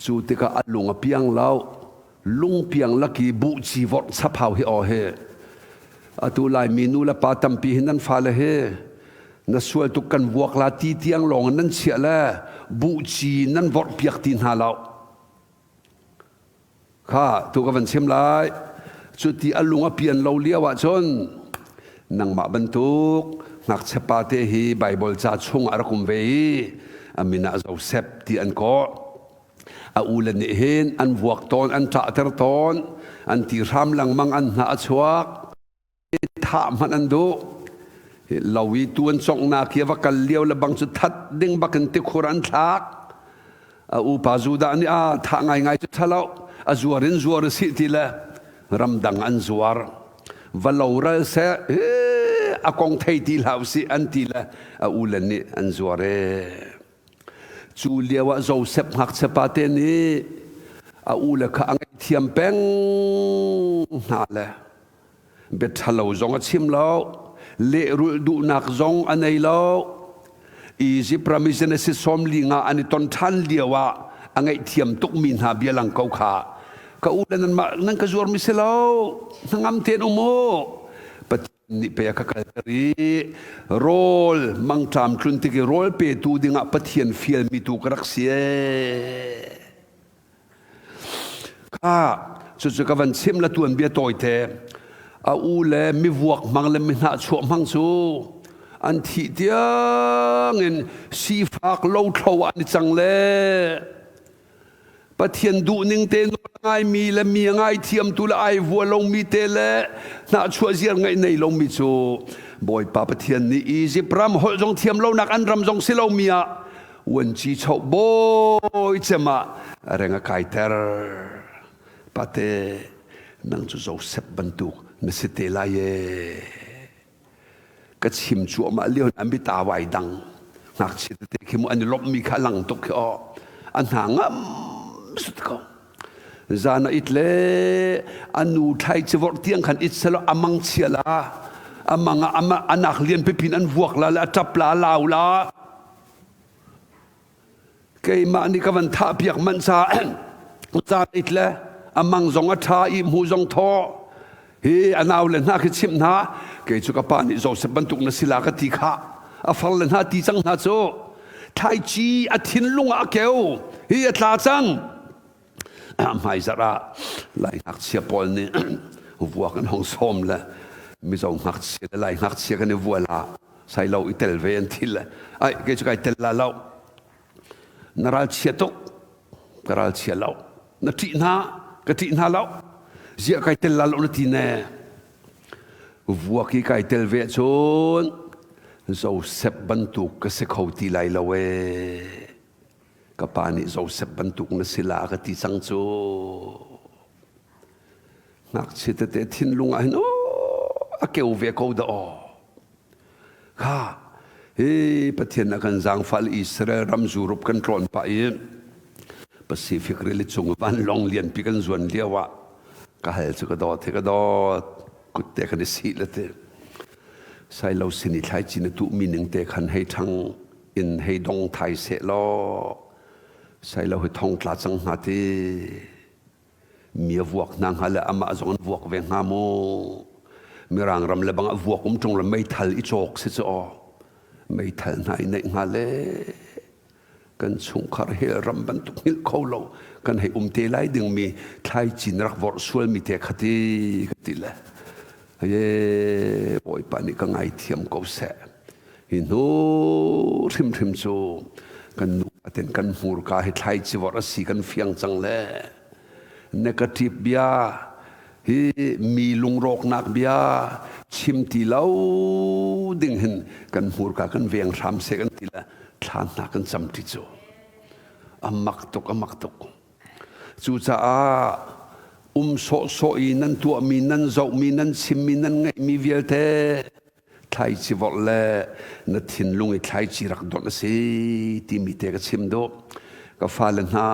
cu tikah a lung a piang lo. Lungpiang laki buhci vorh chaphau hi aw he. Atu Laimi nu le pa tampi hi nan fale he na sual tuk kan vuak la ti tiang lawng in nan chiah le buhci nan vorh piak ti hna lo. Kha tu ka van chim lai. Cu ti a lung a pian lo lio ahcun nangmah bantuk Ngakchia pa te hi Baibal ca chung a rak um ve i a min ah Joseph ti an kawh. A ule nih hin an vuak tawn, an ṭahter tawn, an ti hram lengmang, an hna a chuak. Thah hmanh an duh. Lo i tu an conghnak hi a va kal lio le bang cu that ding bakin tikhur an thlak. A upa Judah nih a thah ngaingai cu ṭha lo. A zuar in zuar a si ti le ramdang an zuar. Va lo ral seh, a kong thei ti hlah usih an ti le a ule nih an zuar ee. Cu lioah Josef ngakchia pate nih a ule kha a ngaihthiam peng hna le bia ṭhalo zong a chim lo, lehrulh duhnak zong a nei lo. Izipt ram i Genesis 45 an i ton ṭhan lioah a ngaihthiam tukmi hna bia lang ko kha ka ule nanmah nan ka zuarmi si lo, hnangam tein um u. Nih pei a ka kalter i rawl mangṭam tlun tik i rawl petu dingah Pathian fialmi tu ka rak si ee. Kha cucu ka van chim la tuan bia tawite a u le mivuak hmang le mihnahchuah hmang cu an thih tiangin sifak lothlo ah an i cang le Pathian duhning te nawl a ngaimi le mi a ngaithiamtu le ai vua lomi te le hnahchuah ziar ngaih nei lomi cu Bawipa Pathian nih Izipt ram holh zong thiam lonak an ram zong si lomi ah uanci choh bawi cem ah a reng a kaiter. Pate nang cu Joseph bantuk na si te lai ee. Ka chim cuahmah lio an bita vai dang ngakchia tete khi mu an i lawmhmi kha a lang tuk khi aw a hna ngam sut ko zan a it le a nu thlai civorh tiang khan it selo a mang chia la a mang ah a nak lian pipin an vuak la le a ṭap la a lau la Keimah nih ka van thah piak manh ca caan it le a mang zong a ṭha i hmu zong thaw hi a nau le hna khi chimh hna kei cu ka pa nih Joseph bantuk na si la ka ti kha a far le hna ti cang hna cu thlaici a thinlung ah a keu hi a tla cang hmaizarh ah lai ngakchia pawl nih vuak an hong sawm le Mizo ngakchia le Lai ngakchia kan i vual ah sailo i tel ve an thil le ai kei cu kai tel la lo na ralchia tuk ka ralchia lo na ṭih hna ka ṭih hna lo ziah kai tel la lo na ti ne vuak i kai tel ve cun Joseph bantuk ka si kho ti lai lo ee Ka pa nih Joseph bantuk na si la ka ti cang cu. Ngakchia tete thinlung ah hin a keu ve ko dah aw. Kha hi Pathian a kan zaangfal Israel ram Europe kan tlawn pah i Pacific rili cung vanlawng lianpi kan zuan lio ah ka hal cu ka dawt he ka dawt kutte kan i sih le te sailo sin i thlaici na tuhmi ning te khan hei ṭhang in hei dong thai seh law sailo hi thong tla cang hnga ti mi a vuak hna hnga le amah zong an vuak ve hnga mu mirang ram le bang a vuak um ṭung le meithal i cawk si cu aw meithal hna i neih hnga le kan chungkhar hel ram bantuk hngilh kho lo kan hei um te lai dingmi thlaicin rak vorh sualmi te kha ti ka ti le ye bawipa nih ka ngaithiam ko seh Hi hnu hrimhrim cu kan nu aten kan hmurka hi thlaici vorh a si kan fiang cang le negative bia hi mi lungrawknak bia chim ti lo ding hin kan hmurka kan veng hram se kan ti le thla hna kan cam ti cu a mak tuk a mak tuk cucaah um sawhsawh i nan tuahmi nan zohmi nan chimmi nan ngeihmi vialte thlaici vorh le na thinlung i thlaici rak donh a si timi te ka chim duh. Ka fale hna,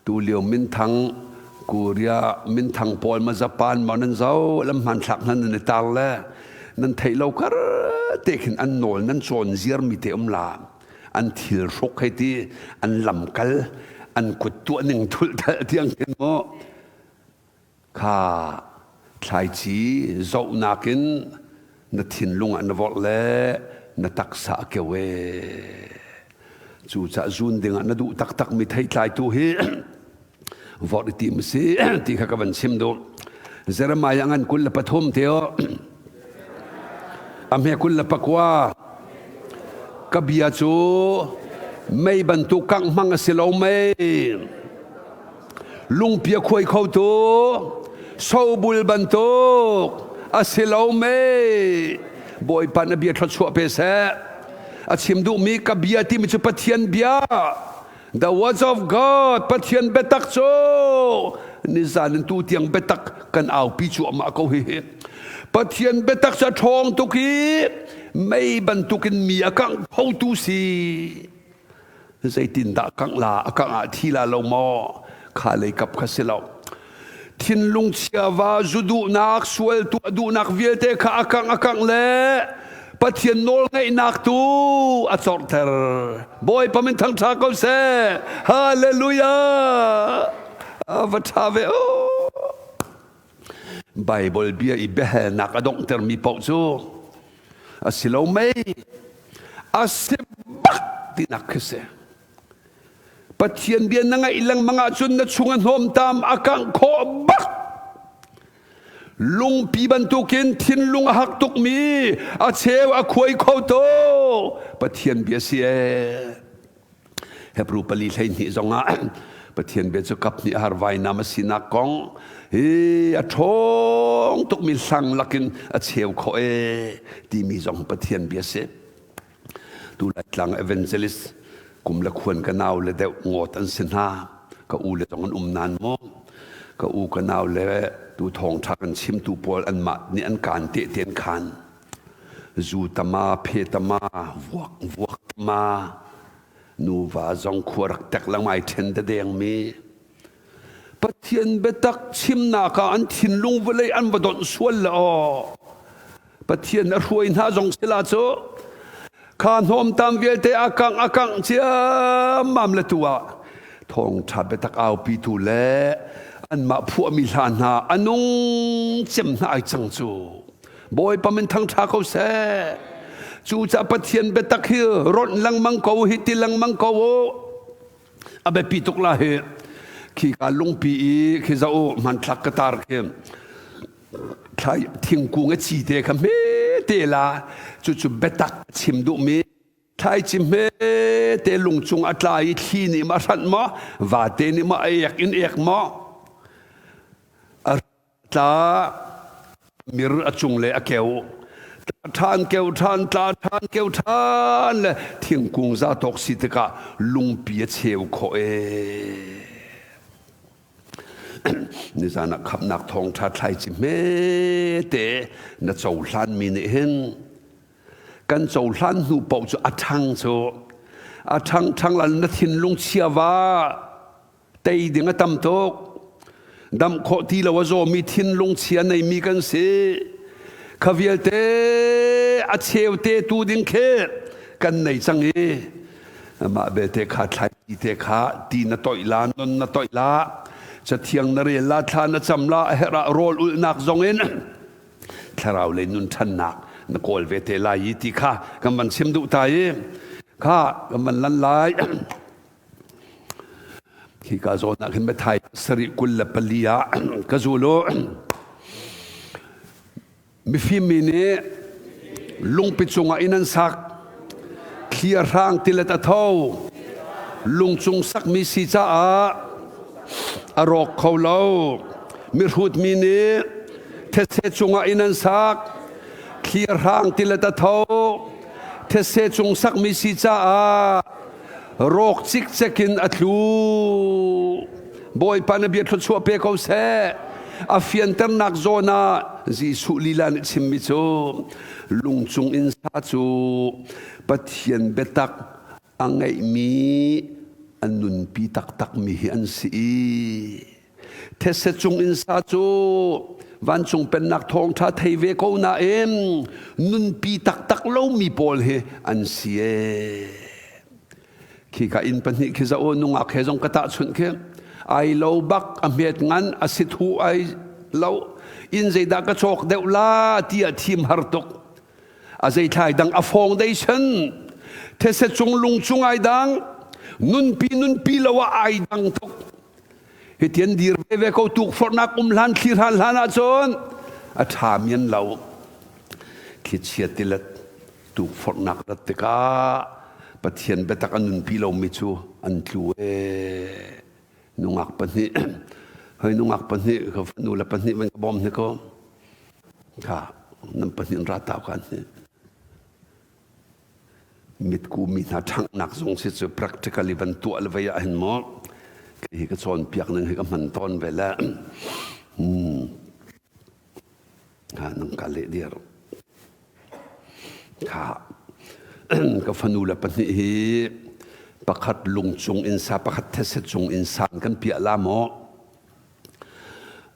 tulio minthang Korea minthang pawl ma Japan ma nan zo lam hmanthlak hna nan i tar le nan theih lo kar te khin an nawl nan cawn ziar mi te um la an thil hruk hei ti an lamkal an kut tuah ning thulh thal tiang khin mu Kha thlaici zohnak in na thinlung ah na vorh le na taksa a keu ee. Cucaah zun dingah na duh taktakmi theitlaitu hi vorh i tim si ti kha ka van chim duh. Jeremiah ngan 23 te o. A hme 29. Ka bia cu mei bantuk kangh hmang a si lo mei. Lungpi a khuai khotu sobul bantuk a si lo mei. Bawipa na bia thluachuah pe seh. A chim duhmi ka bia timi cu Pathian bia. The words of God, Pathian biatak cu nizan in tu tiang biatak kan aupi cuahmah ko hihi. Pathian biatak cu a ṭhawng tuk i mei bantukin mi a kangh khotu si. Zeitindah kangh la, a kangh ah thi la lo maw? Kha lei kap kha si lo. Thinlung chiava zu duhnak, sual tuah duhnak vialte kha a kangh a kangh le Pathian nawl ngeihnak tu a corhter. Bawipa min thangṭha ko seh. Hallelujah! Va ṭha ve o. Bible bia i biahalnak a donghtermi paoh cu a si lo mei, a si bak tinak khi si. Pathian bia na ngaih lengmang ahcun na chung a hnawmtam a kangh khawh bak. Lungpi bantukin thinlung a hak tukmi a cheu a khuai kho to. Pathian bia si ee. Hebrew 4:12 zongah Pathian bia cu kap hnih har vainam a sinak kong hi a ṭhawng tukmi hlang lakin a cheu khawh ee timi zong Pathian bia si. Tu Laitlang evangelist kum le khuan ka nau le deuh ngawt an si hna. Ka u le zong an um nan maw? Ka u ka nau le tu thawngṭha kan chimtu pawl anmah nih an kaan te ten khan. Zu tama, phe tama, vuak vuak tama, nuva zong khua rak tek lengmai ṭhen da dengmi. Pathian biatak chimnak ah an thinlung vawlei an va donh sual le aw. Pathian a hruai hna zong sila cu kha hnawmtam vialte a kangh a kangh ciammam le tu ah thawngṭha biatak aupitu le anmah phuahmi hla hna a nung cem hna ai cang cu. Bawipa min thangṭha ko seh. Cucaah Pathian biatak hi ronh lengmang ko hi ti lengmang ko u. A biapi tuk la hi. Khi ka lungpi i khi zoh u hmanthlak ka tar khi thingkung a ci te kha hme te la cucu biatak chim duhmi thlaici hme te lung cung a tla i thli nih ma hranh maw vate nih maw a ek in ek maw a tla mir a cung le a keu tla ṭhan keu ṭhan tla ṭhan keu ṭhan le thingkung za tawk si tikah lungpi a cheu khawh ee. Nizan ah khamhnak thawngṭha thlaici hmete na cohlanmi nih hin kan cohlan hnu paoh cu a ṭhang cu a ṭhang ṭhang lan na thinlung chiava tei ding a tam tuk. Dam khawh ti lo a zawmi thinlung chia neimi kan si. Kha vialte a cheu te tu ding khi kan nei cang i mah belte kha thlai te kha ti na toih la non na toih la cathiang na rel la thla na cam la a herh ah rawl ulhnak zong in thlarau lei nun ṭhannak na kawl ve te lai i ti kha kan van chim duh ta i kha kan van lan lai. Khi ka zawn ah khin Mathai 7:24 ah ka zul u. Mifim mi nih lungpi cungah inn an sak. Thli a hrang tilet a tho. Lungcung sakmi si caah a rawk kho lo. Mihrut mi nih thetse cungah inn an sak. Thli a hrang tilet a tho. Thetse cung sakmi si caah rawk cikcek in a tlu. Bawipa na bia thluachuah pe ko seh. A fianternak zawn ah Jesuh lila nih chimmi cu lungcung in sa cu Pathian biatak a ngeihmi a nunpi taktakmi hi an si i thetse cung in sa cu vancung pennak thawngṭha thei ve ko nain nunpi taktak lomi pawl hi an si ee. Khika inn pahnih khi za u nungak he zong ka tahchunh khi ai lo bak a hmet ngan a si thu ai lo inn zeidah ka cawk deuh la ti a thim har tuk a zeithlai dang a fawng dei sen these cung lung cung ai dang nunpi nunpi lo ah ai dang tuk hitian dir ve ve ko tukforhnak um hlan thli hran hlan ahcun a ṭha mian lo. Thlichia tilet tukforhnak rat tikah Pathian biatak a nunpi lomi cu an tlu ee. Nungak pahnih hoi nungak pahnih ka nu le pahnih van ka bawm hni ko. Kha nan pahnih in ra tau kan hi. Mitku mi hna ṭhanghnak zong si cu practically van tuah le vei ah hin maw hi ka cawnpiak ning hi ka hman tawn ve le ha nang ka leh dir kha ka fanu le pahnih hi pakhat lungcung in sa pakhat these cung in san kan piah la maw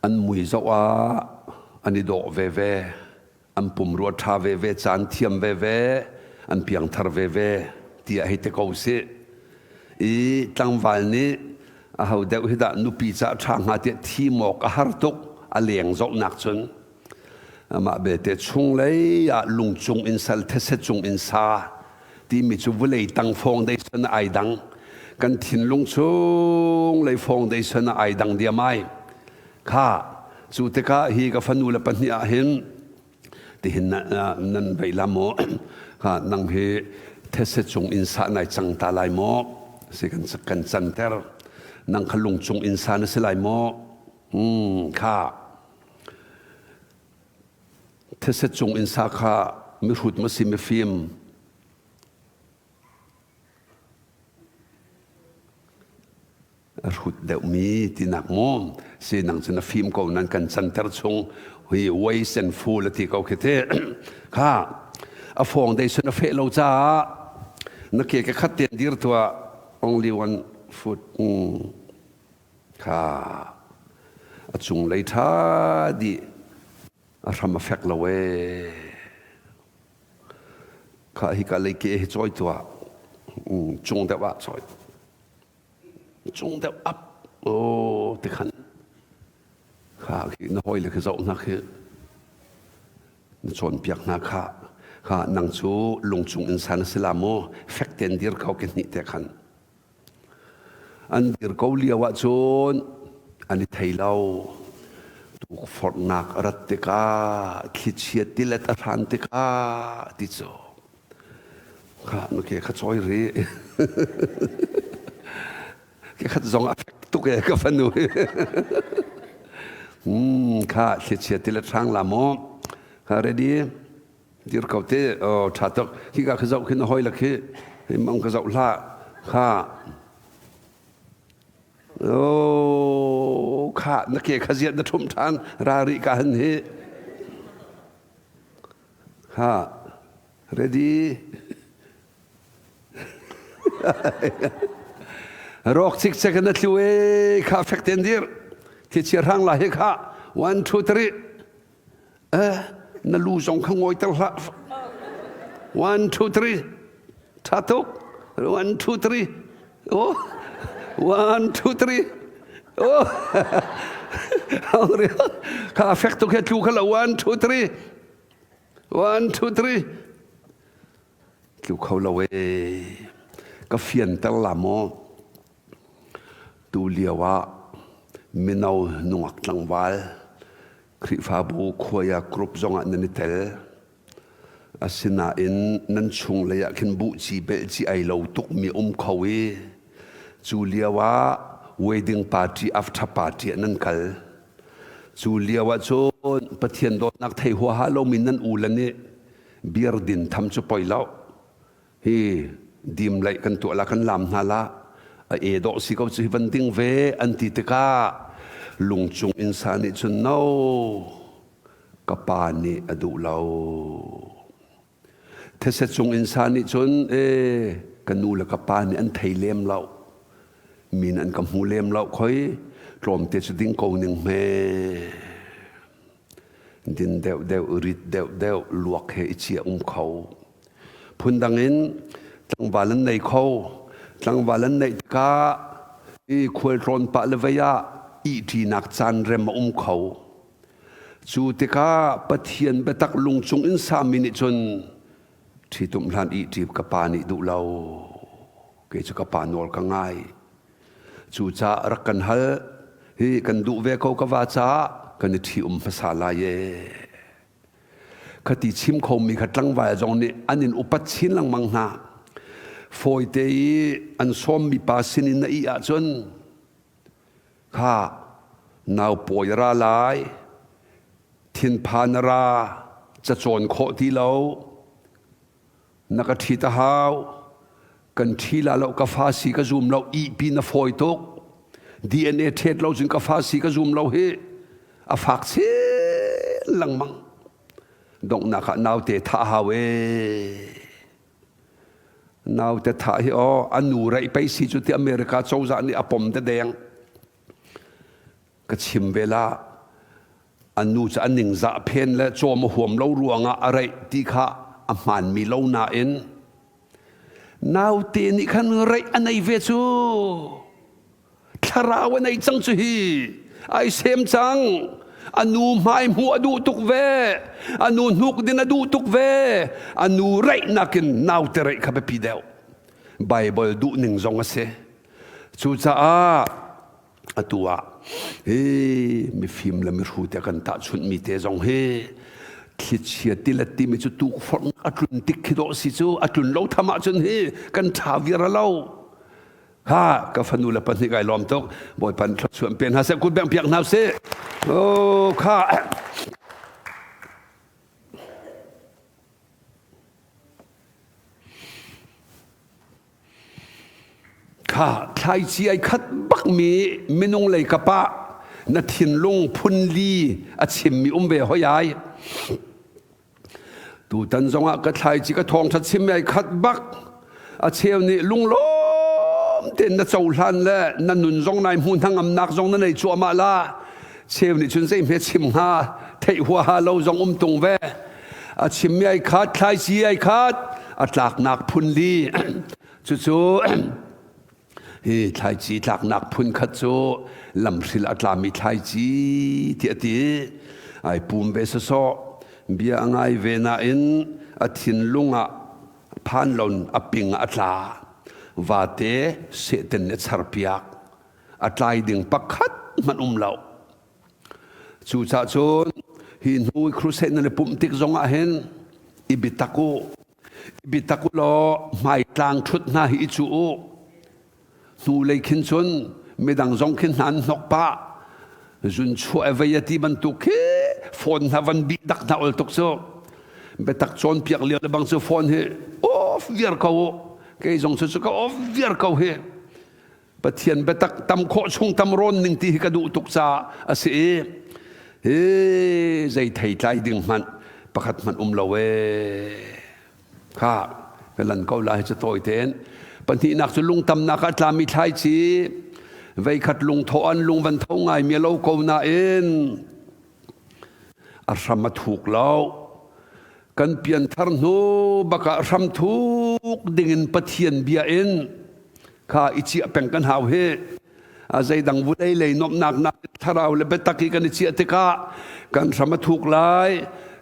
an mui zoh ah an i dawh veve an pumrua ṭha veve, caan thiam veve, an piangthar veve tiah hei ti ko sih. I tlangval nih aho deuh hi dah nupi ca ṭha hnga tiah thim awk a har tuk a leng zohnak cun amah belte chunglei ah lungcung in sal these cung in sa timi cu vawlei tang foundation ai dang kan thinlung chung lei foundation ai dang diam ai Kha cu tikah hi ka fanu le pahnih ah hin tihin nan vei la maw kha nang hi these cung inn sa nai cang ta lai maw si kan kan canter nang kha lung cung inn sa na si lai maw kha these cung inn sa kha mihrut ma si mifim A hrut deuhmi tinak maw si nang cu na fim ko nan kan canter chung hi waste and fool a ti ko khi te kha a fawng dei sun a feh lo caah na ke ka khat ten dir tuah only one foot kha a cung lei tha di a hram a fek lo ee kha hi ka lei ke hi choi tuah cung deuh ah choi Cung deuh ap aw ti khan kha khi na hawile khi zoh hna khi na cawnpiak hna kha kha nang cu lungchung in san a si la maw fek tein dir ko ke hnih te khan an dir ko lio ah cun an i thei lo tukforhnak a rat tikah thlichia tilet a hran tikah ti cu Kha na ke kha cawi rih. Ke khat zong a fek tuk e ka fanu. Kha thlichia ti le hrang la maw. Kha ready. Dir ko te. Oh tha tuk. Hi ka kha zoh khi na hoi la khi. Hi mang ka zoh hlah. Kha. Oh kha na ke kha ziat na thum than ra ri ka han hi. Ha Ready? Rawk cikcek in a tlu e kha fek ten dir. Thichia hrang la hi kha. 1 2 3. Eh na lu zong kha ngoi ter hlah. 1 2 3. Tha tuk. 1 2 3. Oh. 1 2 3. Oh. Kha fek tuk he tlu kha la 1 2 3. 1, 2, 3. Tlu kho lo ee. Ka fianter la maw? Tu lio ah mino nungak tlangval Khrihfabu khuaya group zongah nan i tel. Asinain nan chung lei ah khin buhci belhci ai lo tukmi um kho i cu lio ah wedding party after party ah nan kal. Cu lio ah cun Pathian dawtnak thei huaha lomi nan u le nih beer din tham cu poi lo. Hi dim laih kan tuah la kan lam hna la a e dawh si ko cu hi van ding ve an ti tikah lungcung innsa nih cun no ka pa nih a duh lo. These cung innsa nih cun e ka nu le ka pa nih an thei lem lo. Min an ka hmu lem lo khoi tlawmte cu ding ko ning hme. Din deuh deuh rit deuh deuh luak he i chia um kho. Phundang in tlangval an nei kho. Tlangval an neih tikah i khualtlawn pah le vei ah ihṭinak caan rem a um kho. Cu tikah Pathian biatak lungchung in sami nih cun ṭhitumh hlan ihṭi ka pa nih duh lo. Kei cu ka pa nawl ka ngai. Cucaah rak kan hal. Hi kan duh ve ko ka va caah kan i ṭhi-um hmasa lai ee. Khati chim khomi kha tlangval zong nih an in upat chin lengmang hna. Fawite i an sawmmi pa sinin na ih ahcun kha nau pawi ra lai, thinphan ra, cacawn khawh ti lo, na ka ṭhit a hau, kan ṭhi la lo ka fa si ka zum lo, ihpi na fawi tuk, DNA ṭhet lo cun ka fa si ka zum lo hi a fak chin lengmang. Donghnak ah naute thah hau ee. Naute thah hi aw a nu reih pei si cu ti America cozah nih a pom te deng. Ka chim ve la a nu cu a ningzah phen le cawm a huam lo ruangah a reih ti kha a hmaanmi lo nain naute nih khan reih a nei ve cu. Thlarau a nei cang cu hi ai sem cang. A nu hmai hmuh a duh tuk ve. A nu hnuk din a duh tuk ve. A nu reih nakin naute reih kha biapi deuh. Bible duh ning zong a si. Cucaah atu ah hi mifim le mihru te kan tahchunhmi te zong hi thlichia tilet timi cu tukforh a tlun tik khi dawh si cu a tlun lo tham ahcun hi kan ṭha viar a lo. Ha ka fanu le pahnih kai lawm tuk. Bawipa nih thluachuah pe hna seh, kut bengh piak hna sih. Oh kha. Kha thlaici ai khat bakmi minung lei kap ah na thinlung phunli a chimmi um ve hoi ai. Tutan zongah ka thlaici ka thawngṭha chim ai khat bak. A cheu nih lunglawm tein na cohlan le na nun zong nai hmu hnangamnak zong na nei cuahmah la. Cheu nih cun zeihme chim hnga theih huaha lo zong um tung ve. A chimmi ai khat, thlaici ai khat, a tlaknak phun li. Cucu Hi thlaici tlaknak phun khat cu lamhril a tlami thlaici ti a ti. Ai pum ve sawsawh. Bia a ngai ve nain a thinlung ah phan lon a ping ah a tla. Vate sehten nih a charpiak. A tlai ding pakhat hmanh um lo. Cucaah cun hi hnu i crusade nan i pumh tik zong ah hin i biatak u. I biatak u law hmaitlang ṭhut hna hi i cuh u. Hnulei khin cun midang zong khin hna an hnok pah. Zun chuah e vei a ti bantuk khi phone hna van bih dak hna ol tuk cu. Biatak cawnpiak lio le bang cu phone hi off viar ko u. Kei zong cu cu ka off viar ko hi. Pathian biatak tam khawh chung tam rawn ning ti hi ka duh tuk caah a si i hi zei thei tlai ding hmanh pakhat hmanh um lo ee kha ka lan ko lai cu tawi tein pahnihnak cu lungtamnak ah tlami thlaici veikhat lungtho an lung van tho ngai mi lo ko nain a hram a thuk lo kan pianthar hnu bakah hram thuk dingin Pathian bia in kha i chiah peng kan hau hi a zeidang vulei lei nuamhnak nak thlarau le biatak i kan i chiah tikah kan hram a thuk lai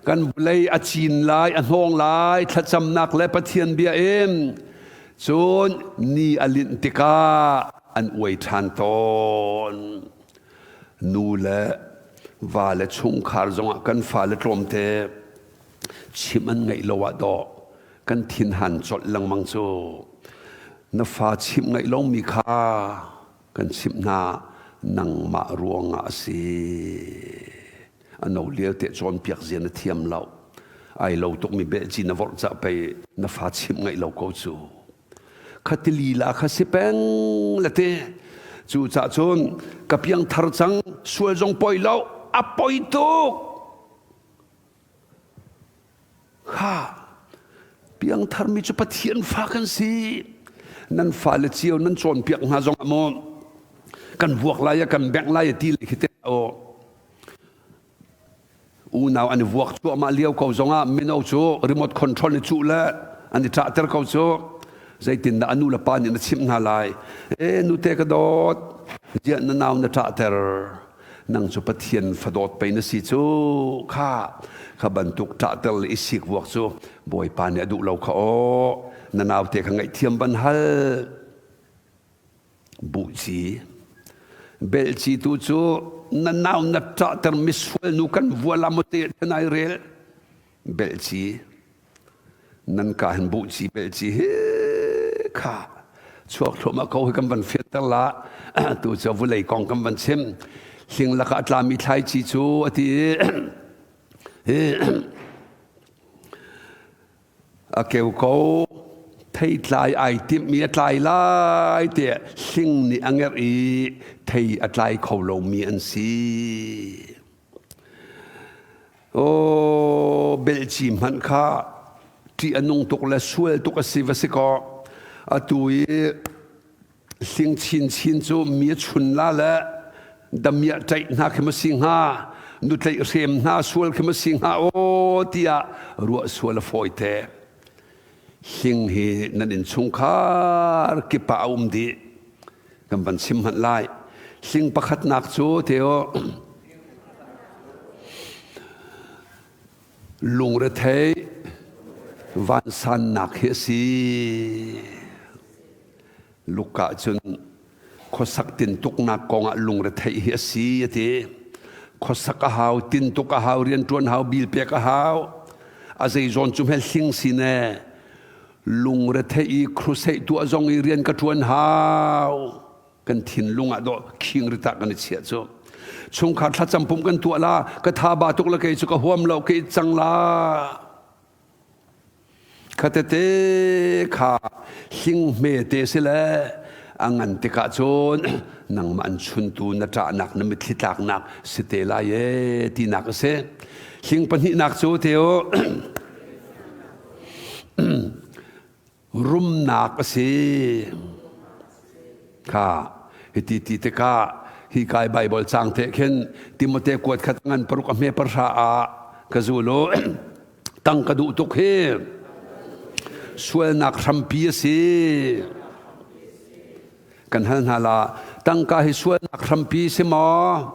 kan vulei a cin lai a hnawng lai thlacamnak le Pathian bia in cun ni a linh tikah an uai ṭhan tawn nu le va le chungkhar zongah kan fale tlawmte chim an ngaih lo ah dawh kan thinhan colh lengmang cu na fa chimh ngaih lomi kha kan chimh hna nangmah ruangah a si a no lio te cawnpiak zia na thiam lo ai lo tukmi belci na vorh cah pei na fa chimh ngaih lo ko cu khati lila kha si peng le te cu cah cun ka piang thar cang sual zong poi lo a poi tuk Kha piangtharmi cu Pathian fa kan si. Nan fale cio nan cawnpiak hna zong ah maw kan vuak lai a kan bengh lai a ti le khi te aw unau an i vuak cuahmah lio ko zongah mino cu remote control ni cuh le an i ṭahter ko cu zeitindah a nu le pa nih na chimh hna lai e nute ka dawt ziah na nau na ṭahter nang cu Pathian fadawt pei na si cu kha kha bantuk ṭahter le i sikvuak cu Bawipa nih a duh lo kha aw na naute kha ngaihthiam ban hal buhci belci tu cu na nau na ṭahter misual nu kan vuala maw te ai rel. Belhci nan ka hin buhci belhci hi kha chuak thluahmah ko hi kan van fianter la. Tu cu vulei kong kan van chim. Hling lakah a tlami thlaici cu a ti hi a keu ko, theitlai ai timhmi a tlai lai tiah hling nih a ngerh i thei a tlai kho lomi an si. Aw, belhci hmanh kha ṭih a nung tuk le sual tuk a si va si kaw, atu i hling chinchin cu mi a chun la le damiah ṭaih hna khi ma si hnga, nutleih hrem hna sual khi ma si hnga aw tiah ruah sual a fawi te. Hling hi nan innchungkhar kip ah a um dih. Kan van chim hmanh lai. Hling pakhatnak cu teo lungrethei vansannak hi a si. Luka cun khuasak tintuknak kongah lungretheih hi a si a ti. Khuasak a hau, tintuk a hau, rianṭuan hau, bil pek a hau. A zeizawn cu hmel hling sin e. Lungretheih i crusade tuah zong i rian ka ṭuan hau. Kan thinlung ah dawh khing rita kan i chiah cu. Chungkhar thlacam pum kan tuah la, ka tha ba tuk la kei cu ka huam lo, ka it cang la. Khatete kha hling hmete si le a ngan tikah cun nangmah an chuntu na ṭahnak na mitthli tlaknak si te lai ee tinak a si. Hling pahnihnak cu teo rumnak a si. Kha hiti ti tikah hi kai Bible cang te khin Timote kuat khat ngan paruk a hme parhra ah ka zul u. Tang ka duh tuk hi sualnak hrampi a si. Kan hal hna la, tangka hi sualnak hrampi si maw?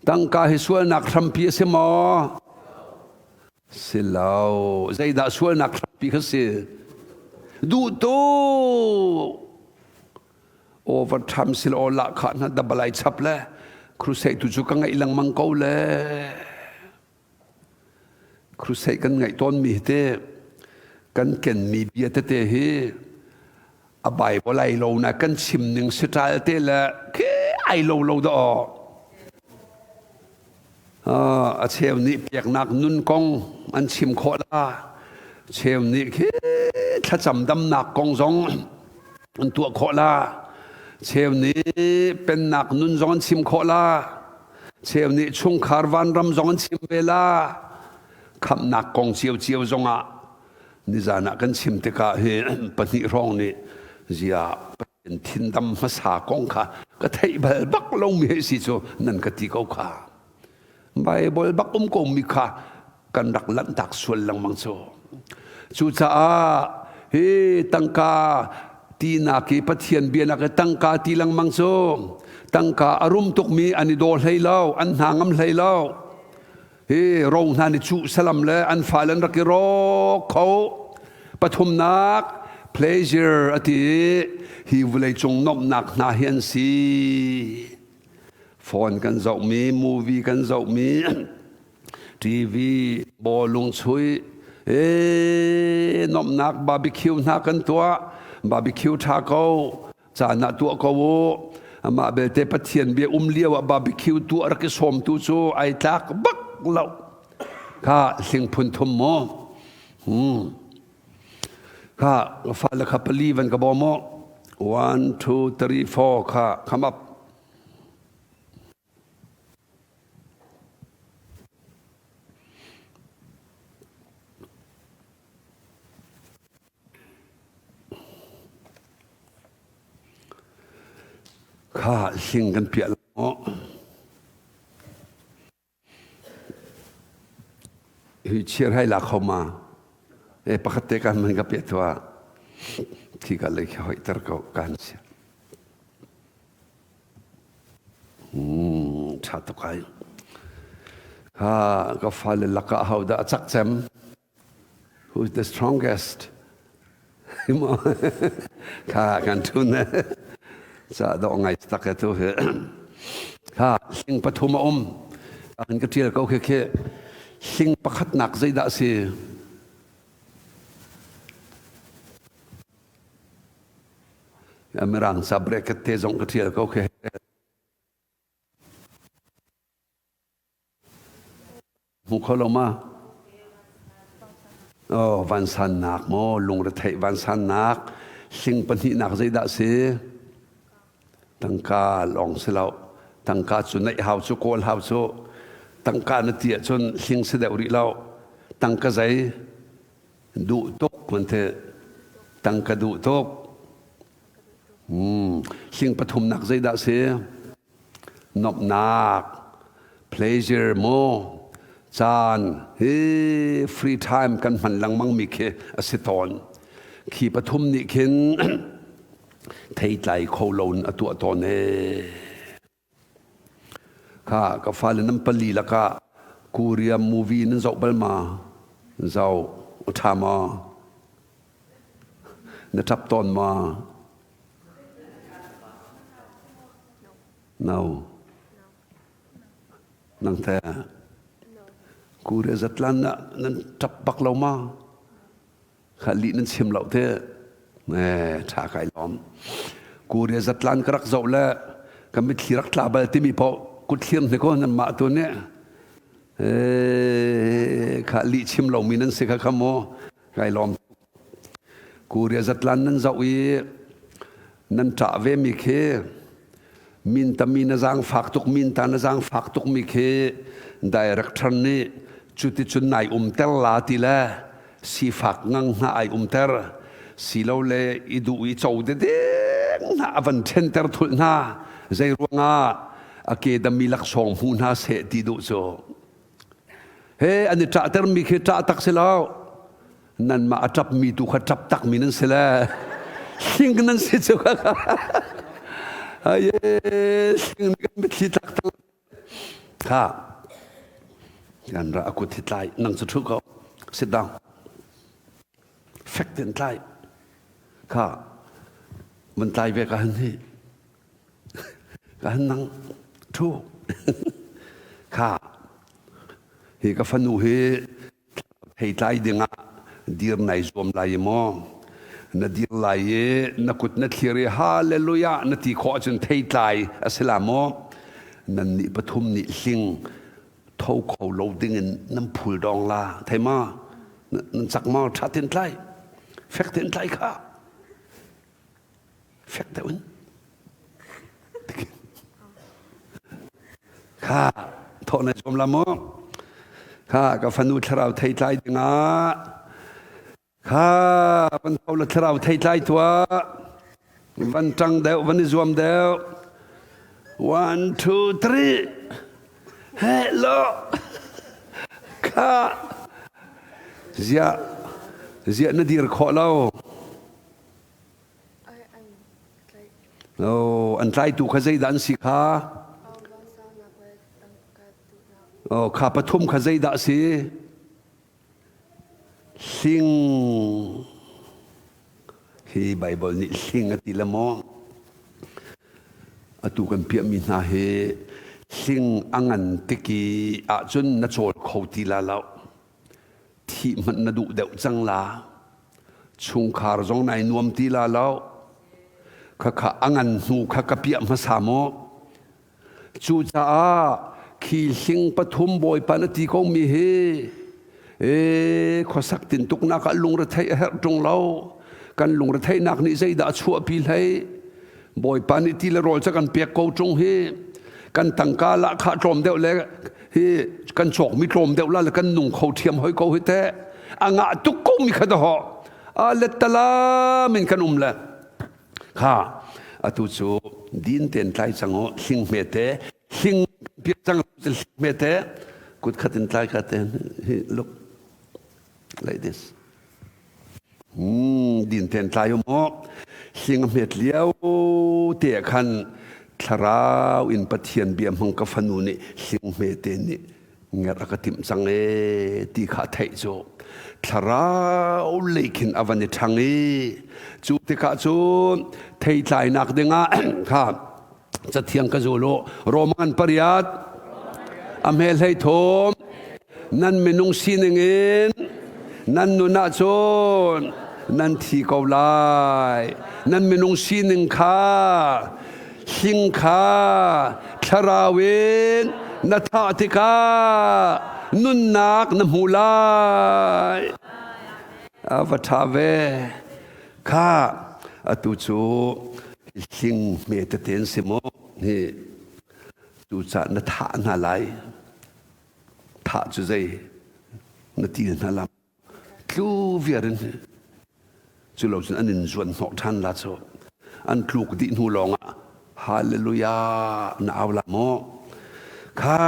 Tangka hi sualnak hrampi a si maw? Si lo. Zeidah sualnak hrampi kha si? Duh tuk. Overtime sil aw lah kha na dabalai chap le crusade tu cu ka ngaih lengmang ko le. Crusade kan ngaih tawnmi hi te kan kenmi bia tete hi a Bible ai lo na kan chim ning siṭal te le khi ai lo lo dah aw. A cheu nih peknak nun kong an chim khawh la. Cheu nih khi thlacam damnak kong zong an tuah khawh la. Cheu nih pennak nun zong an chim khawh la. Cheu nih chungkhar vanram zong an chim ve la. Khamhnak kong ciocio zongah nizan ah kan chim tikah hi pahnih hrawng nih zia Pathian thindam hmasa kong kha ka theih bal bak lomi hei si cu nan ka ti ko kha. Bible bak um ko mi kha kan rak lanhtak sual lengmang cu. Cucaah hi tangka tinak i Pathian bianak i tangka ti lengmang cu tangka a rum tukmi an i daw hlei lo, an hna ngam hlei lo. Hi ro hna nih cuh salam le an fale an rak i rawk kho. Pathumnak pleasure a ti i hi vawleicung nuamhnak hna hi an si. Phone kan zohmi, movie kan zohmi, TV, bawlung chuih, ee nuamhnak barbecue hna kan tuah, barbecue ṭha ko, caan ah tuah ko u. Amah belte Pathian bia um lio ah barbecue tuah rak i sawmtu cu ai tlak bak lo. Kha hling phun thum mu. Kha fale kha pali van ka bawm u. 1 2 3 4 kha come up. Kha hling kan piah lai maw? Hi chiar hai la kho ma? E pakhat te kan man ka piah thua. Khi ka lei khi hoi ter ko kan sia. Tha tuk ai. Ha ka fale lakah ho dah a cak cem? Who is the strongest? Kha kan thun ca dawh ngai tak e tu hi. Kha hling pathum a um. Kan ka tial ko khi khi. Hling pakhatnak zeidah a si? Mirang ca bracket te zong ka ṭial ko khi. Hmu kho lo ma? Oh, vansannak maw, lungretheih vansannak, hling pahnihnak zeidah si? Tangka lawng si lo. Tangka cu neih hau cu, kawl hau cu. Tangka na ti ahcun hling si deuh rih lo. Tangka zei? Duh tuk man te. Tangka duh tuk. Hmm. Hling pathumnak zeidah si? Nomhnak, pleasure maw, caan hi free time kan hman lengmang mi khi a si tawn. Khi pathum nih khin theitlai kho lo in a tuah tawn ee. Kha ka fale nan pali lakah Korea movie nan zoh bal ma? Zoh, a ṭha maw? Na ṭap tawn ma? No. Nang the Korea zatlan na nan ṭap bak lo ma? Kha lih nan chim lo te. Eh, ṭha kai lawm. Korea zatlan ka rak zoh le ka mitthli rak tla bal timi paoh kut thlir hne ko nan mah tu nih. Eh, kha lih chim lomi nan si kha kha mu. Kai lawm. Korea zatlan nan zoh i nan ṭah vemi khi min tami na zaangfak tuk min ta na zaangfak tukmi khi director nih cuticun nai umter la ti le sifak ngang hna ai umter silole i duh i co dedeng hna a van ṭhenter thulh hna zei ruangah a ke dami laksawng hmu hna seh ti duh cu He an i ṭahtermi khi ṭah tak si lo. Nanmah a ṭapmi tu kha ṭap takmi nan si le. Hling nan si cu kha. Aye, hling nih kan mitthli tlak tak. Kha. Kan ra a kut hi tlai. Nang cu ṭhu ko. Sit down. Fek ten tlai. Kha. Van tlai ve ka han hi. Ka nang ṭhu. Kha hi ka fanu hi theitlai dingah dir nai zuam lai maw? Na dir lai i na kut na thlir i hallelujah na ti khawh ahcun theitlai a si la maw? Nannih pathum nih hling tho kho lo dingin nan phul dawng la. Thei ma? Nan cak maw? Ṭha tein tlai. Fek tein tlai kha. Fek deuh in. Kha thawh na zuam la mu. Kha ka fanu thlarau theitlai dingah kha van tho la thlarau theitlai tuah. Van ṭang deuh, van i zuam deuh. One, two, three. Hello. Kha ziah ziah na dir khawh lo. Oh, an tlaitu kha zeidah an si kha? Oh, kha pathum kha zeidah a si? Hling. Hi Bible nih hling a ti le maw? Atu kan piahmi hna hi hling a ngan tiki ahcun na cawl kho ti la lo. Thih hmanh na duh deuh cang la. Chungkhar zong nai nuam ti la lo. Khakha a ngan hnu kha ka piah hmasa maw? Cucaah khi hling pathum bawipa na ti ko mi hi e khuasak tintuknak ah lungretheih a herh ṭung lo. Kan lungretheihnak nih zeidah a chuahpi hlei? Bawipa nih ti le rawl ca kan pek ko ṭung hi. Kan tangka lahkhah tlawm deuh le hi kan cawkmi tlawm deuh la le kan nung kho ṭhiam hoi ko hi teh. A ngah tuk ko mi kha dahawh. A lettalam in kan um le. Kha atu cu din ten tlai cang u hling hme te hling piak cang hling hme te kut khat in tlai ka te hi look like this hmm din ten tlai u mu hling hmet liao te khan thlarau in pathian bia hmang ka fanu nih hling hme te nih ngerh a ka timh cang ee ti kha a theih cu thlarau lei khin a van i ṭhang i cu tikah cun theitlainak dingah kha cathiang ka zul u Roman pariat a hme hlei thum. Nan minung sining in nan nun ahcun nan thi ko lai. Nan minung sining kha hling kha thlarau in na thah tikah nunnak na hmu lai. A va ṭha ve. Kha atu cu hling hme tete an si maw? Hi cucaah na thah hna lai. Thah cu zei na til hna lam tlu viar in cu lo cun an in zuan hnawh ṭhan la cu an tluk dih hnu lawngah hallelujah na au la maw kha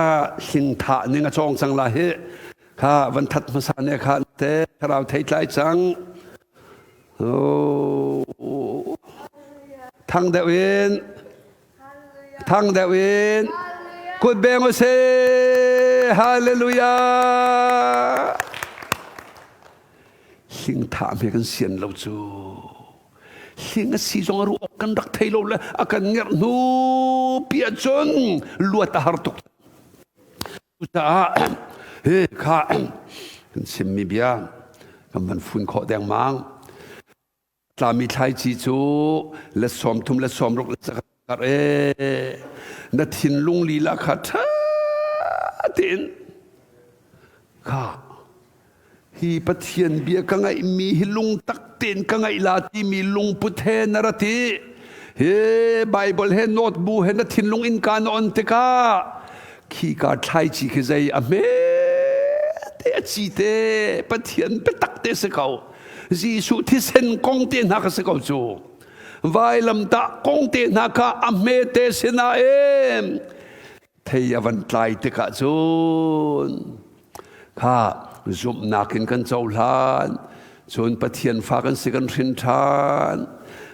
hling thah ning a cawng cang la hi kha van that hmasa ne kha te thlarau thei tlai cang oh thang deuh in Thang deuh in kut beng u sih. Hallelujah. Hling thah me kan sian lo cu. Hling a si zong a ruak kan rak thei lo le a kan ngerh hnu pi ahcun luat a har tuk. Cucaah hi kha kan chimmi bia kan van fun khawh dengmang. Tlami thlaici cu let 30 let 60 let zakhat kar e na thinlung lila kha ṭha tein kha hi Pathian bia ka ngaihmi hi lungtak tein ka ngaih la timi lungput he na ra ti he Bible he note bu he na thinlung in ka na on tikah khi ka thlaici khi zei a hme te a ci te Pathian biatak te si ko Jesuh thisen kong te hna kha si ko cu. Vailamtah kong te hna kha a hmete sinain thei a van tlai tikah cun kha zumhnak in kan cohlan cun Pathian fa kan si kan hrin ṭhan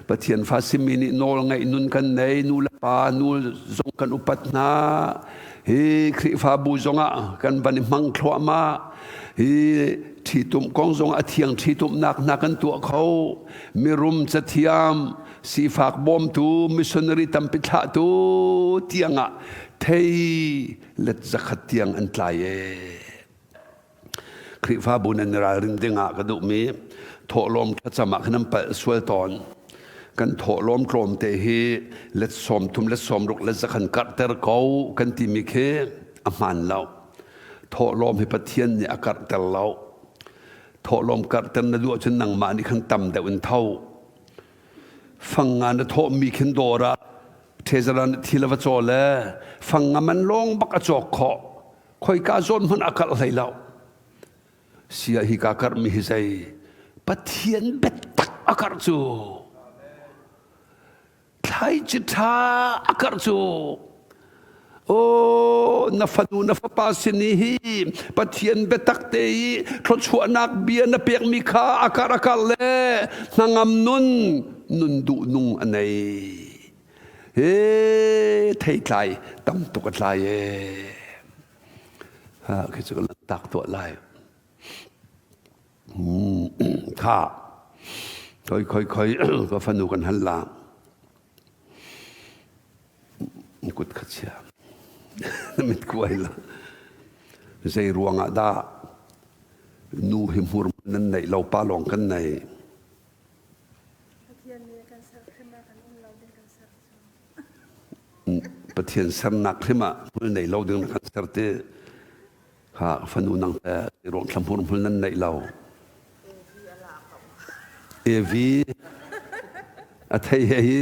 Pathian fa simi nih nawl ngaih nun kan nei nu le pa nu zong kan upat hna hi Khrihfabu zongah kan van i hmang thluahmah hi ṭhitumh kong zong a thiang ṭhitumhnak hna kan tuah kho mirum cathiam sifak bawmtu missionary tampi thlahtu tiangah thei let zakhat tiang an tlai ee Khrihfabu nan i ralrin dingah ka duhmi thawhlawm thlacam ah khan an palh sual tawn kan thawhlawm tlawmte hi let 30 let 60 let zakhan karhter ko kan timi khi a hmaan lo Thawhlawm hi Pathian nih a karhter lo. Thawhlawm karhter na duh ahcun nangmah nih khan tam deuh in tho. Fang nga na thawhmi khin dawr ah ṭhezara na thil a va caw le fang nga man lawng bak a cawk khawh. Khoika zawn hmanh a karh hlei lo. Sia hi ka karhmi hi zei Pathian biatak a karh cu. Thlaici ṭha a karh cu aw na fanu na fapa sin i hi Pathian biatak te i thluachuahnak bia na pekmi kha a karh a karh le hnangam nun nun duh nung a nei he theitlai tam tuk a tlai e ha khi cu ka lantak tuah lai Kha khoi khoi khoi ka fanu kan hal la kut kha chia mit kuai la zei ruangah dah nu hi hmur nan neih lo pa lawng kan nei Pathian sernak hrim ah hmul nei lo ding na kan ser ti Kha fanu nang te ruang thlam hmur hmul nan neih lo. Evi a thei he hi.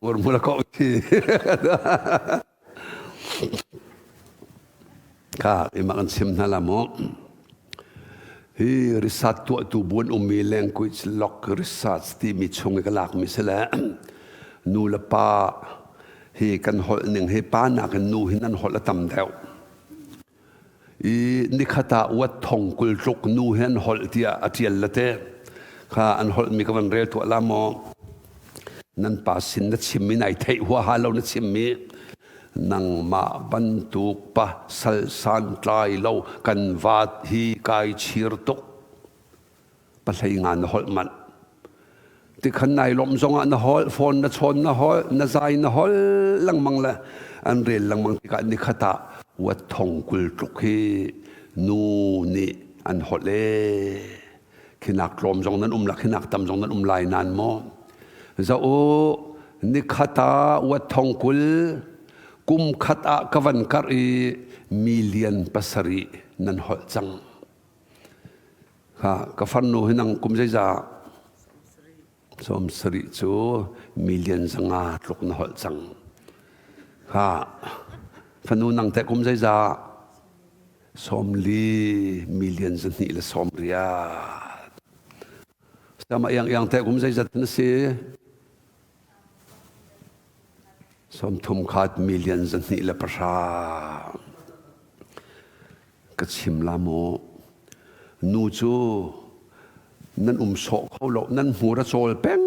Hmur hmul a kau chi. Kha ima kan chim hna la mu. Hi research tuahtu bu an ummi language lock research timi chung i ka lakmi si le nu le pa hi kan holh ning hi pa nakin nu hi nan holh a tam deuh. I nikhat ah wat thong 20 tluk nu hi an holh tiah a ṭial la te. Kha an holhmi ka van rel tuah la maw? Nan pa sin na chimmi nai theih huaha lo na chimmi Nangmah bantuk pa sal santlai lo kan vaat hi kai chir tuk. Pahlei nga na holh manh. Tikhan nai lawmh zongah na holh, phone na chawn na holh, na zai na holh lengmang le an rel lengmang tikah nikhat ah wat thong 20 tluk hi nu nih an holh ee. Khinak tlawm zong nan um la, khinak tam zong nan um lai nan maw? Za u, nikhat ah wat thong 20, kum khat ah ka van karh i million 7 nan holh cang. Ha, ka farnu hi nang kum zeizah? 70 cu million 500 tluk na holh cang. Ha, fanu nang teh kum zeizah? 40 million 280. Sama iang iang teh kum zeizat na si? 31 million 210. Ka chim la maw? Nu cu nan um sawh kho lo, nan hmur a cawl peng,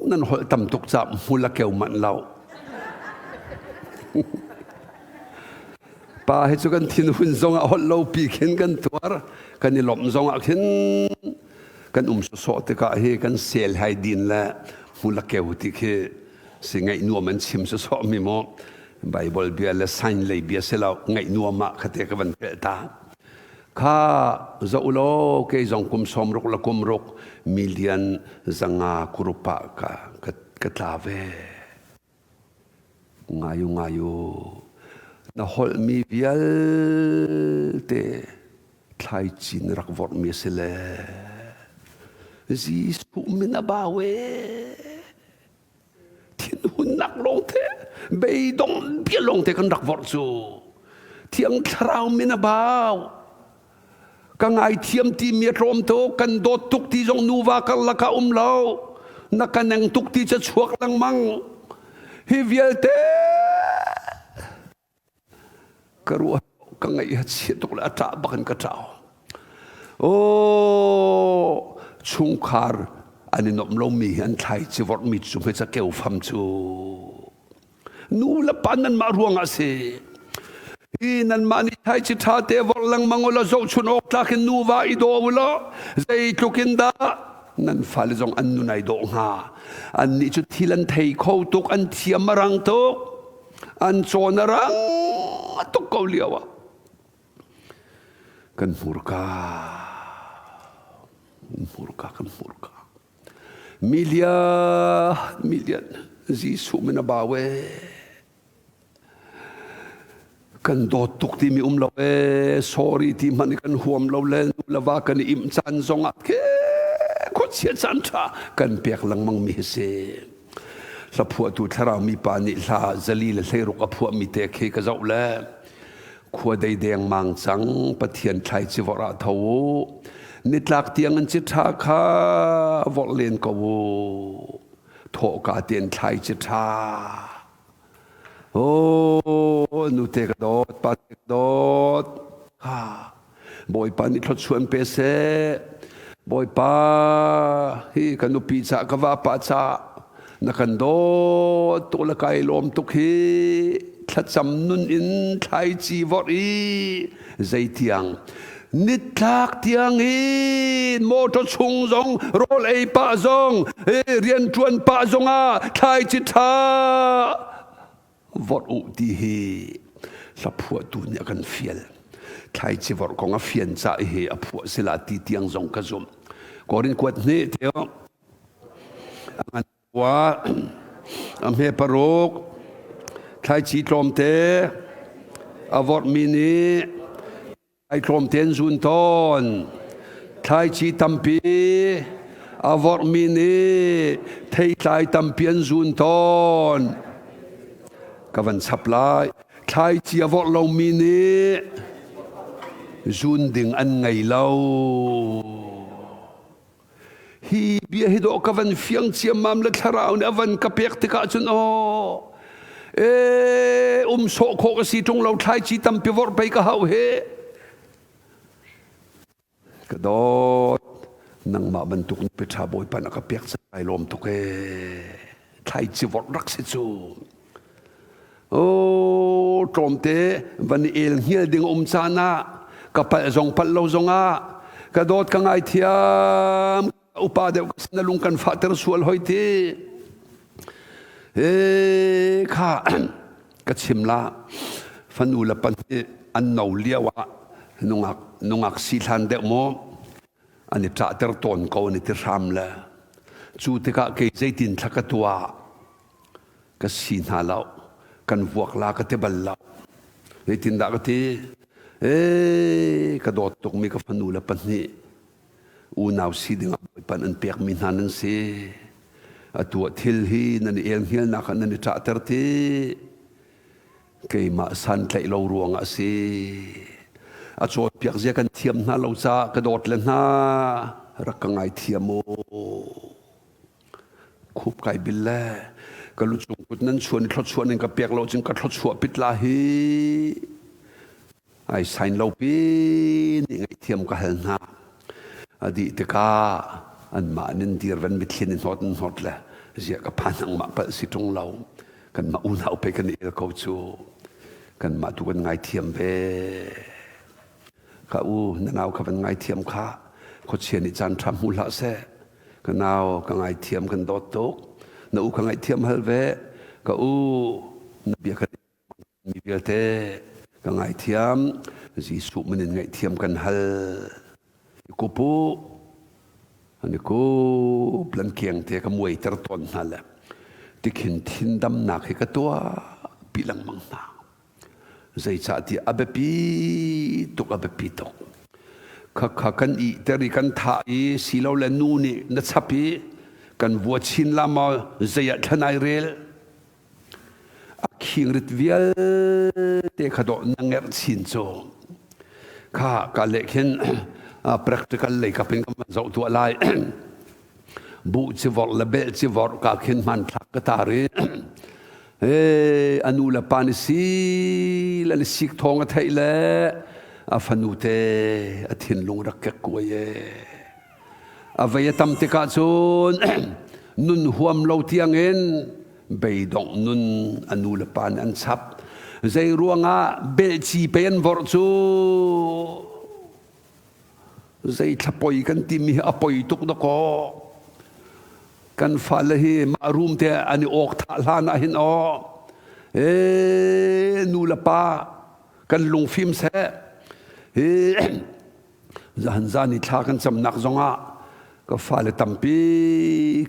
nan holh tam tuk caah hmul a keu manh lo. Pa hi cu kan thinhun zongah holh lo pi khin kan tuar, kan i lawmh zongah khin kan um sawsawh tikah hi kan sel hai din le hmul a keu ti khi si ngaih nuam an chim sawsawh mi maw Bible bia le sign lei bia si lo ngaih nuam ah khate ka van pelh ta kha zoh law kei zong kum 60 le kum ruk million 500 kurupa ka ka ka tla ve ngayu ngayu na holhmi vialte thlaici na rak vorhmi a si le Jesuh min a bau ee thinhunnak lawngte beidong bia lawngte kan rak vorh cu thiang thlarau min a bau ka ngaithiam timi a tlawm tuk kan dawt tuk ti zong nuva karlak ah um lo na ka neng tuk ti ca chuak lengmang hi vialte ka ruah ka ngaih a chia tuk le a ṭah bak in ka ṭah oh chungkhar an i nuamh lomi hi an thlai ci vorhmi cu hme ca keu fam cu nu le pa nanmah ruang ah si hi nanmah nih thlai ci ṭha te vorh lengmang u law zohchun awk tlak in nuva i daw u law zeitluk in dah nan fale zong an nun ai dawh hnga annih cu thil an thei kho tuk an thiam a rang tuk an cawn a rang tuk ko lio ah kan hmurka hmurka kan hmurka million million Jesuh min a bau e kan dawt tuk timi um lo e sorry ti hmanh kan huam lo le nu le va kan i im caan zong ah ke khuachia caan ṭha kan pek lengmang mi hi si Hlaphuahtu thlarau mipa nih hla 416 a phuahmi te khi ka zoh le khua dei dengmang cang Pathian thlaici vorh ah tho u nitlak tiang an ci ṭha kha vorh len ko u thawhka tein thlaici ṭha Oh, nute ka dawt, pa te ka dawt. Ha. Bawipa nih thluachuah in pe seh. Bawipa, hi ka nupi ca ka vapa ca na kan dawt tuk le kai lawm tuk hi thlacam nun in thlaici vorh i zeitiang nitlak tiang in motor chung zong rawl ei pah zong rian ṭuan pah zong ah thlaici ṭha vorh u ti hi hlaphuahtu nih a kan fial thlaici vorh kong a fian ca hi a phuah sila ti tiang zong ka zumh Korin kuat hnih theo a ngan a hme paruk thlaici tlawmte a vorhmi nih ai tlawmte an zun tawn thlaici tampi a vorhmi nih theitlai tampi an zun tawn ka van chap lai thlaici a vorh lomi nih zun ding an ngei lo Hi bia hi dawh ka van fiang ciammam le thlarau nih a van ka pek tikah cun aw ee um sawh khawh ka si ṭung lo thlaici tampi vorh pei ka hau he ka dawt nangmah bantuk nupi ṭha bawipa na ka pek cai lawm tuk ee thlaici vorh rak si cu Oh tlawmte van i el hnial ding um caan ah ka palh zong palh lo zong ah ka dawt ka ngaithiam. Upa deuh na lung kan fahter sual hoi ti. He kha ka chim la fanu le pan hi an no lio ah nungak nungak si hlan deuh maw an i ṭahter tawn ko an i ti hram le cu tikah kei zeitin thla ka tuah ka si hna lo kan vuak la ka ti bal lo zeitindah ka ti ee ka dawt tukmi ka fanu le pahnih unau si dingah Bawipa an pekmi hna nan si atu ah thil hi nan i elhnialnak ah nan i ṭahter ti keimah santlaih lo ruangah a si a cawnpiak zia kan thiam hna lo caah ka dawt le hna rak ka ngaithiam u khup kai bil le ka lucung kut nan chuan i thluachuah ning ka pek lo cun ka thluachuah pit la hi ai sain lo pi nih ngaihthiam ka hal hna a dih tikah anmah nin dir van mitthli ni hnawt in hnawt le ziah ka phan angmah palh si ṭung lo kanmah unau pe kan el ko cu kanmah tu kan ngaithiam ve ka u na nau kha van ngaithiam kha khuachia nih caan ṭha hmu hlah seh ka nau ka ngaithiam kan dawt tuk na u ka ngaihthiam hal ve ka u na bia ka Mi vialte ka ngaithiam, Jesuh min in ngaihthiam kan hal. Kupu, ani ku plan kiang te ka muaiter tawn hna le tikhin thin damnak hi ka tuah pi lengmang hna. Zeicahtiah a biapi tuk a biapi tuk. Khakha kan ihter i kan thah i silole nu nih na chap i kan vua chin la maw zei ah thlan ai rel A khingrit vialte kha dawh na ngerh chin cu kha ka leh khin practical lei kap in ka van zoh tuah lai. Buh ci vorh le bel ci vorh ka khin hmanthlak ka tar i a nu le pa nih si le ni sik thawng a theih le a fanu te a thinlung rak kek kuai ee. A vei a tam tikah cun nun huam lo tiangin beidongh nun a nu le pa nih an chap. Zei ruangah belci pei an vorh cu zei thla poi kan timi hi a poi tuk dakaw. Kan fale hi mah room te an i awk thah hlan ah hin aw ee nu le pa kan lungfim seh hi Zahan zan i thla kan camnak zongah ka fale tampi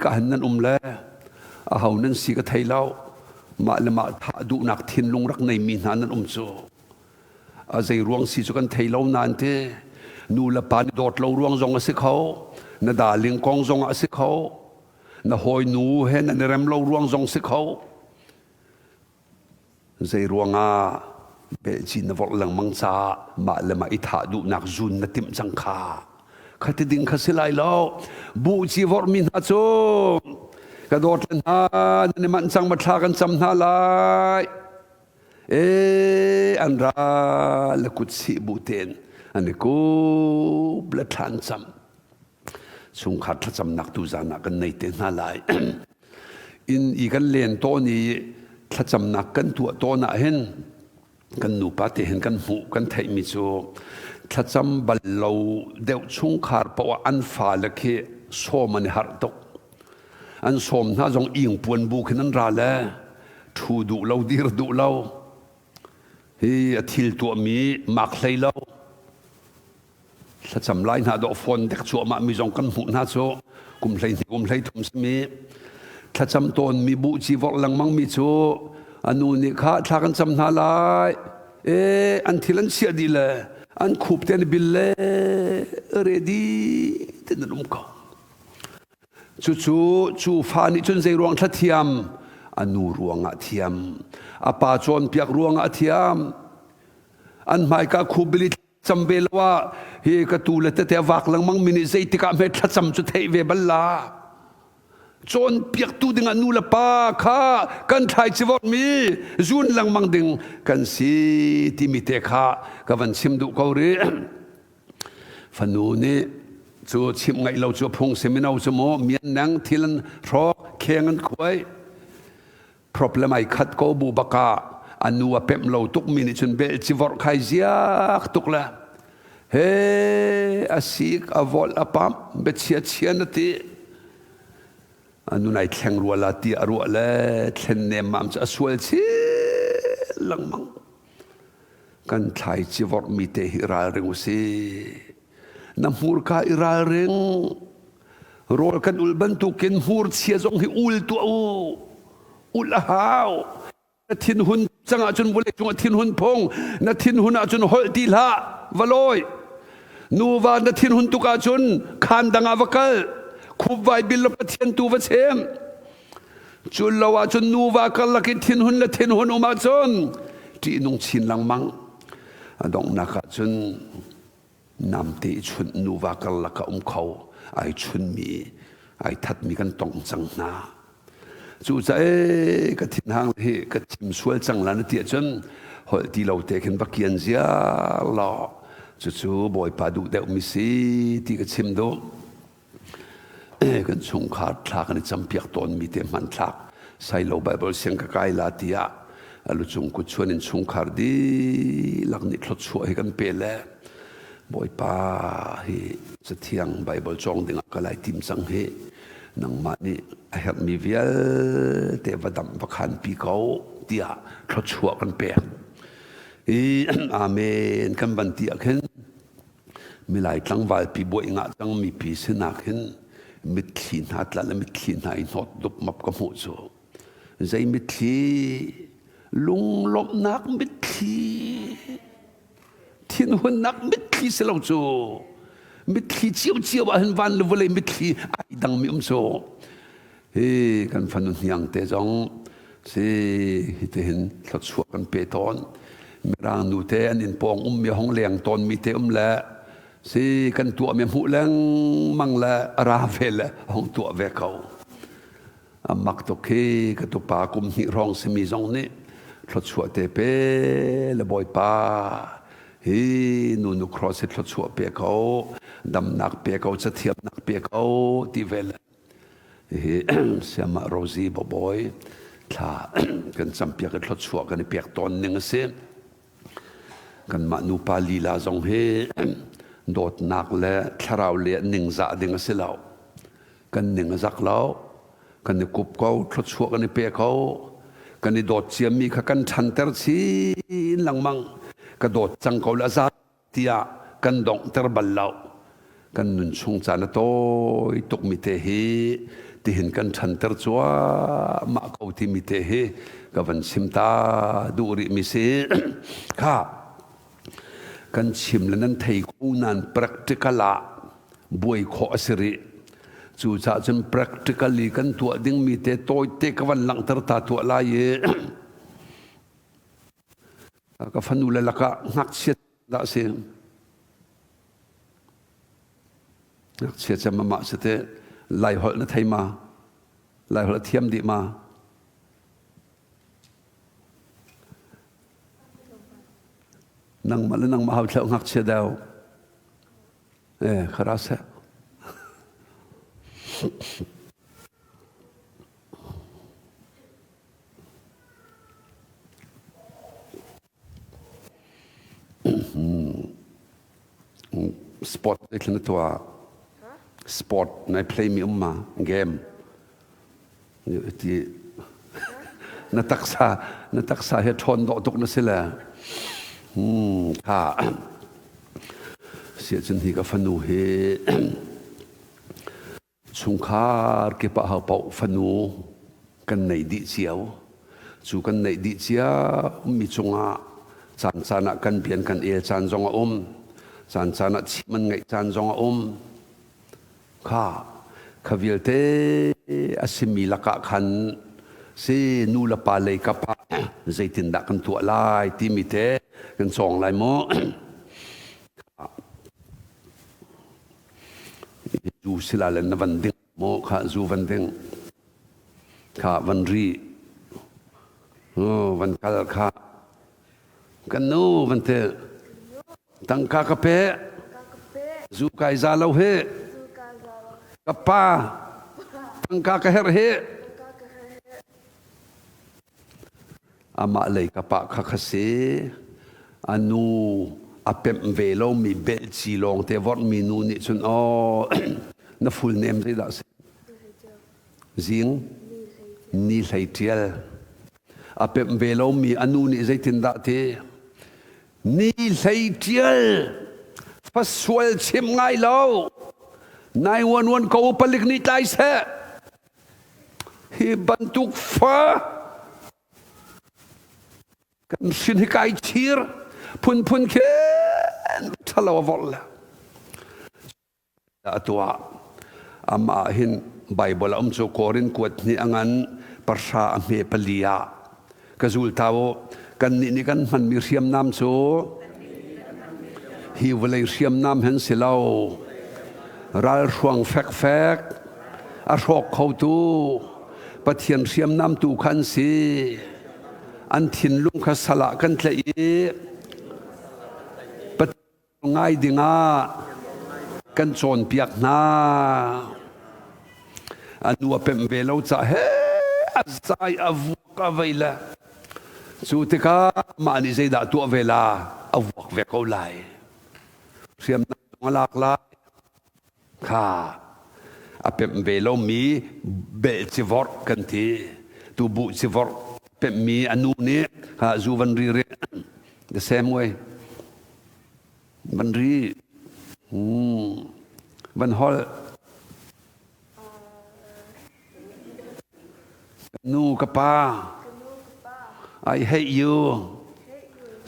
ka han nan um le aho nan si ka thei lo mah le mah thah duhnak thinlung rak neimi hna nan um cu a zei ruang si cu kan thei lo nain te nu le pa nih dawt lo ruang zong a si kho na darling kong zong a si kho na hawinu he nan i rem lo ruang zong si kho Zei ruangah belci na vorh lengmang caah mah le mah i thah duhnak zun na timh cang kha. Khati ding kha si lai lo. Buhci vorhmi hna cu ka dawt le hna nan i manh cang ma thla kan cam hna lai. E an ra le kut sih bu tein an i kup le thla an cam. Chungkhar thlacamnak tu zan ah kan nei te hna lai. Inn i kan len tawn i thlacamnak kan tuah tawn ah hin kan nupa te hin kan hmuh kan theihmi cu thlacam bal lo deuh chungkhar poah an fale khi sawm an i harh tuk. An sawm hna zong ingpuan bu khin an ra le ṭhu duh lo dir duh lo hi a thil tuahmi mak hlei lo Thlacam lai hna dawh fawn dek cuahmah mi zong kan hmuh hna cu kum 12 kum 33 simi thlacam tawn mi buh ci vorh lengmang mi cu a nu nih kha thla kan cam hna lai e an thil an chiah dih le an khup te an bil le ready tin an um ko cucu cu fa nih cun zei ruang thla thiam a nu ruangah thiam a pa cawnpiak ruangah thiam an hmaika khubili cam ve lo ah hi ka tu le tete vak lengmang mi nih zeitik ah hme thlacam cu theih ve bal la cawnpiaktu ding ah nu le pa kha kan thlai civawt mi zun lengmang ding kan si timi te kha ka van chim duh ko rih fanu nih cu chimh ngaih lo cu phung si mino cu mu mian neng thil an hrawk kheng an khuai Problem ai khat ko bu baka a nu a pemh lo tuk mi nih cun bel ci vorh khai ziak tuk le. He a sik a volh a pamh biachia chia na ti. A nun ai thleng rua la ti a ruah le thlen nemmam cu a sual chin lengmang. Kan thlaici vorhmi te hi ralring usih. Na hmurka i ralring. Rawl kan ul bantukin hmurchia zong hi ul tuah u. Ulh a hau. Na thinhun cang ahcun vawlei cungah thinhun phung. Na thinhun ahcun holh ti hlah. Va lawi. Nuva na thinhun tuk ahcun khaan dang ah va kal. Khupvai bil law Pathian tu va chem. Cul lo ahcun nuva karlak i thinhun le thinhun um ahcun ṭihnung chin lengmang. A donghnak ahcun namte i chunh nuva karlak ah um kho ai chunmi ai thatmi kan tong cang hna. Cucaah ee ka thinhang hi ka chim sual cang la na ti ahcun holh ti lo te khin va kian ziar law cucu Bawipa duh deuhmi si ti ka chim duh. Kan chungkhar thla kan i campiak tawnmi te hmanthlak Sailo Bible siang ka kai la tiah a lucung kut chuan in chungkhar dihlak nih thluachuah hi kan pe le Bawipa hi cathiang Bible cawng dingah ka lai tim cang hi nangmah nih a herhmi vialte va damh va khanpi ko tiah thluachuah kan pek. I amen kan van ti ah khin milai tlangval pi buai ngah cang mi pi sinak hin mitthli hna tla le mitthli hna i hnawt dupmap ka hmuh cu zei mitthli lunglawmhnak mitthli thinhunnak mitthli si lo cu mitthli ciocio ah hin van le vawlei mitthli ai dangmi um cu hi kan fanu hniang te zong si hitihin thluachuah kan pe tawn mirang nu te an inn pawng um mi hong leng tawn mi te um le si kan tuah mi hmuh lengmang le ra ve le hong tuah ve ko a mak tuk hi ka tupa kum hnih hrawng simi zong nih thluachuah te pe le bawipa hi nu nu cross hi thluachuah pe ko damnak pe ko cathiamnak pe ko ti ve le Hihi Siamah Rosie Babawi thla kan campiak i thluachuah kan i pek tawn ning a si. Kanmah nupa lila zong hi dawtnak le thlarau le ningzah ding a si lo. Kan ning a zak lo. Kan i kup ko, thluachuah kan i pe ko. Kan i dawt ciami kha kan ṭhanter chin lengmang. Ka dawt cang ko le a za tiah kan donghter bal lo. Kan nun chung caan a tawi tukmi te hi tihin kan ṭhanter cuahmah ko timi te hi ka van chim ta duh rihmi si. Kha kan chim le nan thei ko nan practical ah buai khawh a si rih. Cucaah cun practically kan tuah dingmi te tawite ka van langhter ta tuah lai i Ka fanu le lakah ngakchia dah a si. Ngakchia cem amah si te Laiholh na thei ma? Laiholh a thiam dih ma? Nangmah le nangmah hau thleu ngakchia deuh. Eh, khara seh. Sport zeitlin na tuah? Sport nai play mi um ma? Game. Ti na taksa na taksa he ṭhawn dawh tuk na si le. Hmm, kha. Siacun hi ka fanu hi Chungkhar kip ah paoh fanu kan nei dih cio. Cu kan neih dih cio mi cungah caan caan ah kan bian kan el caan zong a um. Caan caan ah chim an ngeih caan zong a um. Kha kha vialte a simi lakah khan si nu le pa lei kap ah zeitindah kan tuah lai timi te kan cawng lai mu. Zu sila le na van ding maw kha zu van ding kha van ri van kal kha kan nu van te tangka ka pe zu kai za lo hi ka pa tangka ka herh hi Amah lei ka pa kha kha si. A nu A pemh ve lomi belci lawngte vorhmi nu nih cun aw na full name zeidah si? Zing Ni Hlei Ṭial. A pemh ve lomi a nu nih zeitindah ti? Ni Hlei Ṭial fasual chim ngai lo. 911 ko palik nih tlai seh. Hi bantuk fa kan sin hi kai chir phunphun khin ṭhalo a vorh le a tuah. Amah hin Baibal a um cu Korin kuat hnih a ngan pahra a hme pali ah ka zul ta u. Kannih nih kan hmanmi hriamnam cu hi vawlei hriamnam hen si lo. Ralhruang fekfek a hrawk khotu Pathian hriamnam tu kha an si. An thinlung kha sal ah kan tlaih i Pathian ngai dingah kan cawnpiak hna. A nu a pemh ve lo caah he a zai a vuak a vei le cu tikah mah nih zeidah tuah ve la a vuak ve ko lai. Hriamnam zong a lak lai. Kha a pemh ve lomi belh civorh kan ti. Tu buh civorh pemhmi a nu nih kha zu van ri ri the same way van ri van holh nu ka pa I hate you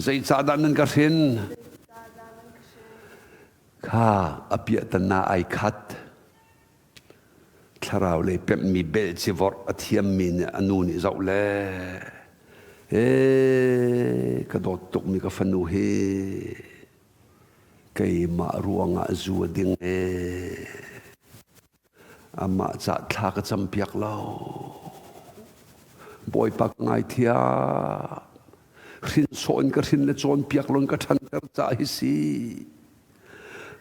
zeicahdah nan ka hrin Kha a piahtana ai khat. Thlarau lei pemhmi belci vorh a thiammi nih a nu nih zoh le ee ka dawt tukmi ka fanu hi keimah ruangah zu a ding ee Amah cah thla ka campiak lo. Bawipa ka ngaithiam. Hrinsawh in ka hrin le cawnpiak lo in ka ṭhanter caah hi si.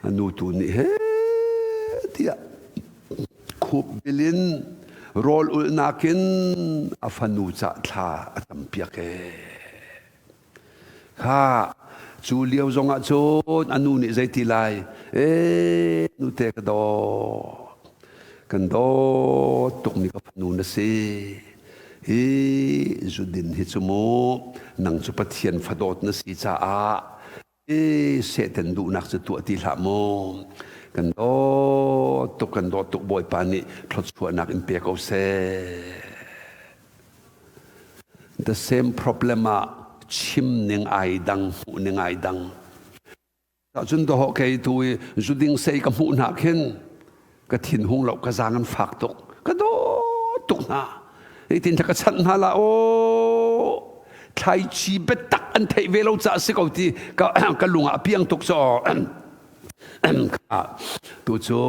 A nu tu nih he tiah khup bil in rawl ulhnak in a fanu cah thla a campiak ee. Kha cu lio zongah cun a nu nih zeiti lai ee nute ka dawt kan dawt tukmi ka fanu na si hi zudin hi cu mu nang cu Pathian fadawt na si caah i Satan duhnak cu tuah ti hlah mu kan dawt tuk kan dawt tuk Bawipa nih thluachuahnak in pe ko seh. The same problem ah chim ning ai dang, hmuh ning ai dang. Cun dawh kei tu i zuding sei ka hmuh hna khin ka thin hung lo ka zaang an fak tuk ka dawt tuk hna itin ka chanh hna la aw thlaici biatak an theih ve lo caah si ko ti ka ka lung ah a piang tuk caw tu cu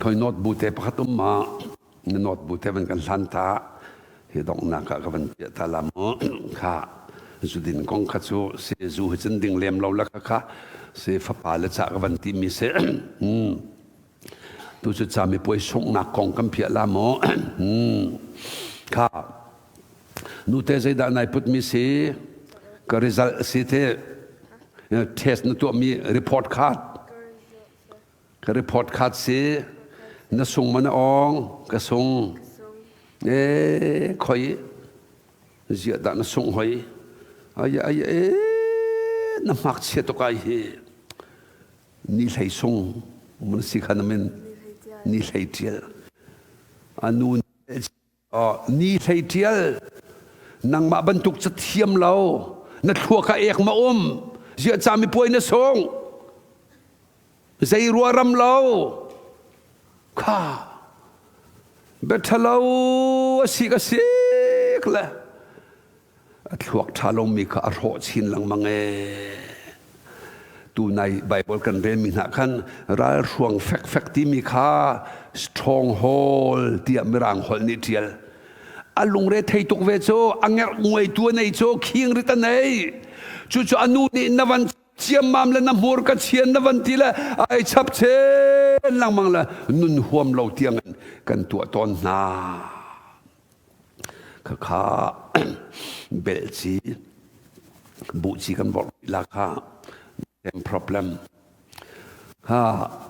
Khoi note bu te pakhat um ma na note bu te van kan hlan ta hi donghnak ah ka van piah ta la mu kha zudin kong kha cu si zu hi cun ding lem lo la kha kha si fapa le ca ka van ti mi si tu cu ca mi puai sunghnak kong kan piah la mu kha Nute zeidah nai putmi si? Ka result si te test na tuahmi report card. Ka report card si. Na sung ma na ong? Ka sung. E khoi ziah dah na sung hoi? Ai ai e na hngakchia tuk ai hi. Ni hlei sung mun si kha na min ni hlei tial. Anu Ni hlei ṭial nangmah bantuk ca thiam lo na thluak ah ek ma um ziah ca mipuai na sung zei rua ram lo kha biaṭhalo a sik a sik le A thluak ṭha lomi kha a hrawh chin lengmang ee. Tunai Baibal kan relmi hna khan ralhruang fekfek timi kha stronghold tiah Mirang holh nih ṭial. A lungre thei tuk ve cu, a ngerh nguaitu a nei cu, khing rit a nei. Cucu a nu nih na van ciammam le na hmur ka chian na van ti le ai chap chen lengmang le nun huam lo tiangin kan tuah tawn hna. Khakha belci. Buhci kan vorh la kha same problem. Ha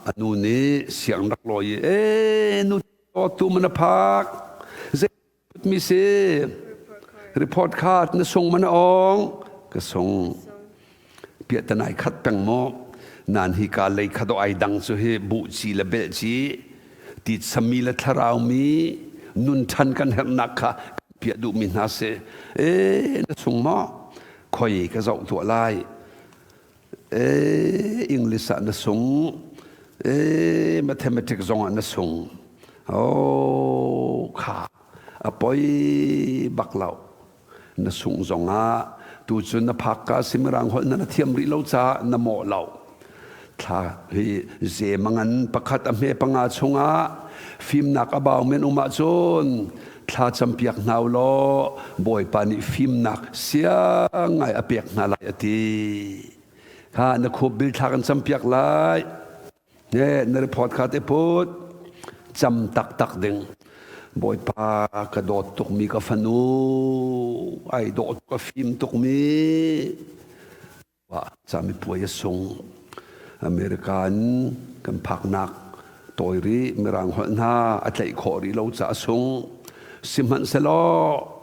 anu nih siang rak lawi i e nu tu man a phak zei mi si report card na sung man a ong ka sung piahtanai khat peng maw nan hi ka lei kha do ai dang cu hi buhci le belhci ti sami le thlarau mi nun than kan herhnak kha piah duhmi hna si e na sung maw khoi ka zoh tuah lai e English ah na sung e mathematics zong ah na sung oh kha a poi bak lo na sungh zongah tu cu na phak ka simirang holh na thiam rih lo caah na mawh lo thla hi zemangan pakhat a hme panga chungah fimnak a bau men um ahcun thla campiak hna law bawipa nih fimnak siang ngai a pek hna lai a ti kha na khup bil thla kan campiak lai Ne na report kha te put cam taktak ding Bawipa ka dawt tukmi ka fanu ai dawh ka fim tukmi wa cami puai a sung American kan phaknak tawi rih mirang holh hna a tlaih khawh rih lo ca a sung sihmanhsehlaw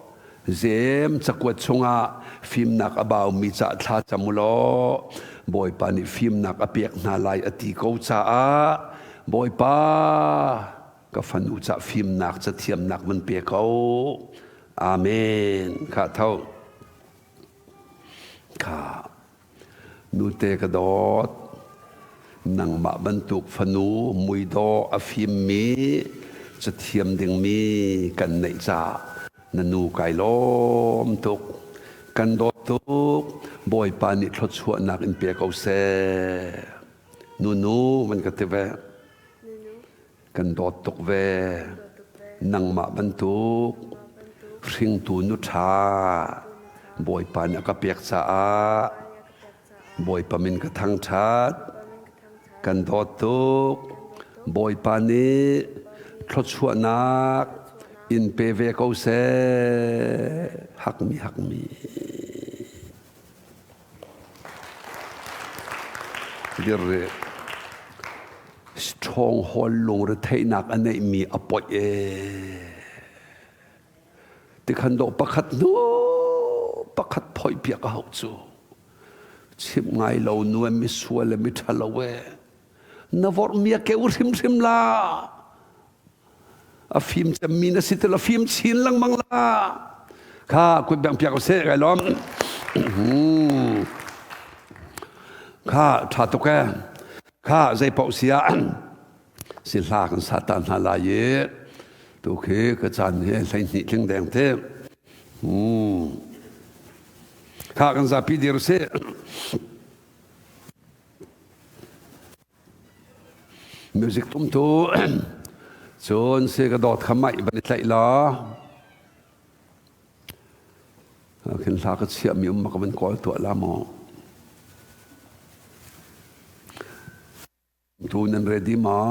Zem cakuat chungah fimnak a baumi ca thla cam u law Bawipa nih fimnak a pek hna lai a ti ko caah Bawipa ka fanu ca fimnak cathiamnak van pe ko. Amen. Kha tho. Kha Nute ka dawt, nangmah bantuk fanu muidawh a fimmi, cathiam dingmi kan neih caah na nu kai lawm tuk. Kan dawt tuk. Bawipa nih thluachuahnak in pe ko seh. Nunu van ka ti ve. Kan dawt tuk ve. Nangmah bantuk hringtu nu ṭha Bawipa nih a ka pek caah Bawipa min ka thangṭhat. Kan dawt tuk. Bawipa nih thluachuahnak in pe ve ko seh. Hakmi hakmi. Dir rih. Stronghold lungretheihnak a neihmi a poih ee. Tikhan dawh pakhat hnu pakhat phoih piak a hauh cu. Chimh ngai lo nu mi sual le mi ṭhalo ee. Na vorhmi a keu hrimhrim la. A fim cemmi na si til a fim chin lengmang la. Kha kut bang piak seh kai lawm. Kha ṭha tuk ee. Kha zei paoh si ah si hla kan sa ta hna lai i tu khi ka caan hi 12 tling deng te. Kha kan zapi dir sih. Music tumtu cun si ka dawt kha maih van i tlaih law khin hla ka chiahmi um ka van kawl tuah la maw tu nan ready maw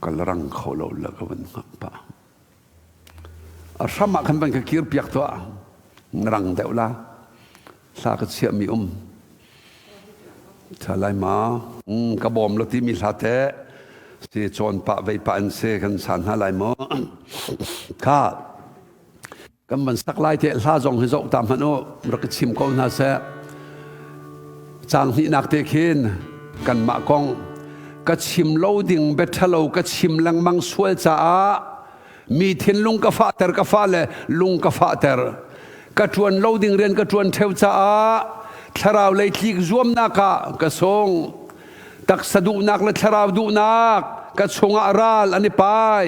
kal rang kho lo la ka van hngak pah A hram ah khan van ka kir piak tuah. Rang deuh la. Hla ka chiahmi um. Tha lai ma. Mm, ka bawm lo timi hla te si cawn pah vei pah in se kan san hna lai maw. Kha kan van sak lai te hla zong hi zoh ta hmanh u rak ka chim ko hna seh. Caang hnihnak te khin kanmah kong ka chim lo ding biaṭhalo ka chim lengmang sual caah mi thinlung ka fahter ka fa le lung ka fahter ka ṭuan lo ding rian ka ṭuan ṭheu caah thlarau lei tlik zuamnak ah ka sung taksa duhnak le thlarau duhnak ka chungah ral an i pai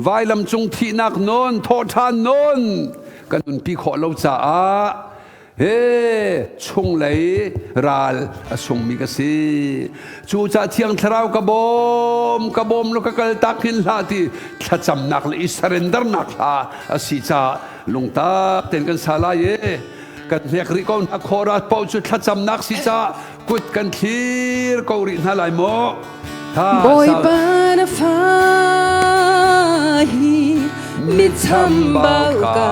vailam cung thihnak nawn thawhṭhan nawn ka nunpi khawh lo caah he chunglei ral a sungmi ka si cucaah thiang thlarau ka bawm ka bawm lo ka kal tak hin hlah ti thlacamnak le i surrendernak hla a si caah lungtak ten kan sa lai e kan hnek rih ko hna khawrat paoh cu thlacamnak si caah kut kan thlir ko rih hna lai maw Bawipa na fa hi. Mi chambau ka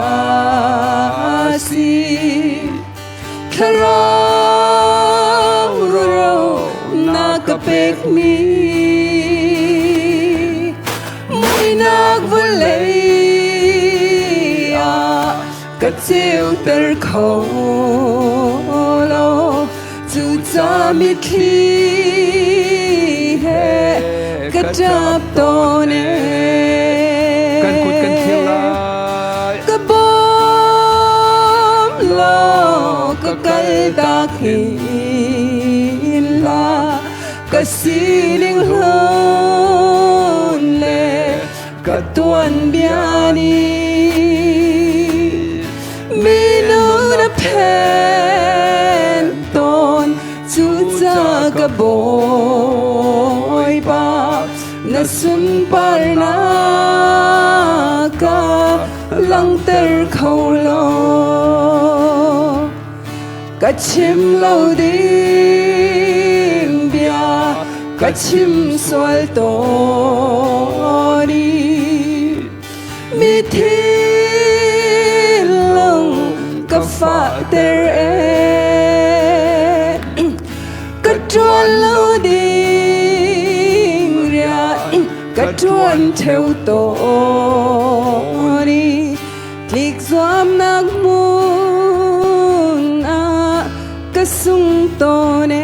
si. Thlarau ro na ka pekmi muinak vawlei ah ka ceuter kho lo. Cuca mitthli he ka ṭap tawn e. Kan kut kan thlir lai. Ka bawm law ka kal tak hin la ka sining hlun le ka tuanbia nih minu na phen tawn. Cuca ka Bawipa, na sunparnak ka langhter kho law. Ka chim lo ding bia ka chim sual tawn i mi thinlung ka fahter e. Ka ṭuan lo ding rian ka ṭuan ṭheu tawn i tlik zuamnak hmun ah ka sung tawn e.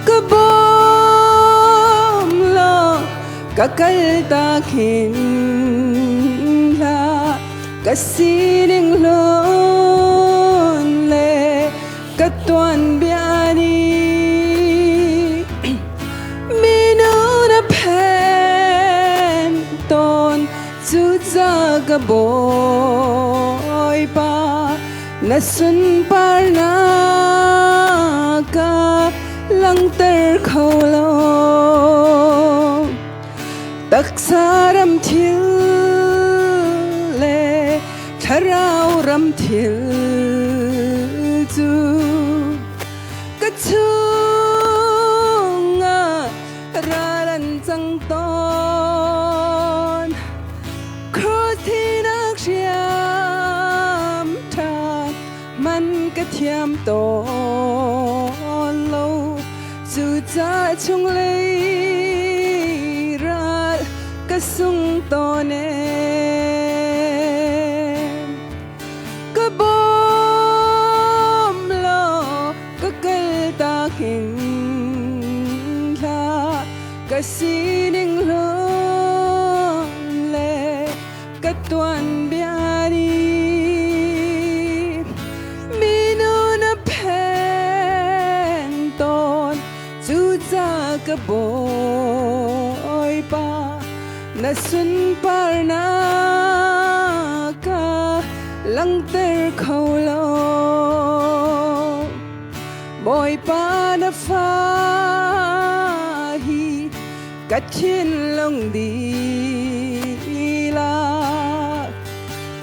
Ka bawm law ka kal tak hin hlah, ka sining hlun le ka tuanbia nih minu na phen tawn. Cuca ka Bawipa, na sunparnak ka langhter kho lo. Taksa ram thil le thlarau ram thil cu ka chungah ral an cang tawn. Cross thinak hriam ṭha man ka thiam tawn lo. Cucaah chunglei ral ka sung tawn e. Ka bawm law ka kal tak hin hlah, ka sining hlun le ka tuanbia nih minu na phen tawn. Cuca ka Bawipa, na sunparnak ka langhter kho lo. Bawipa, na fa hi ka thinlung dihlak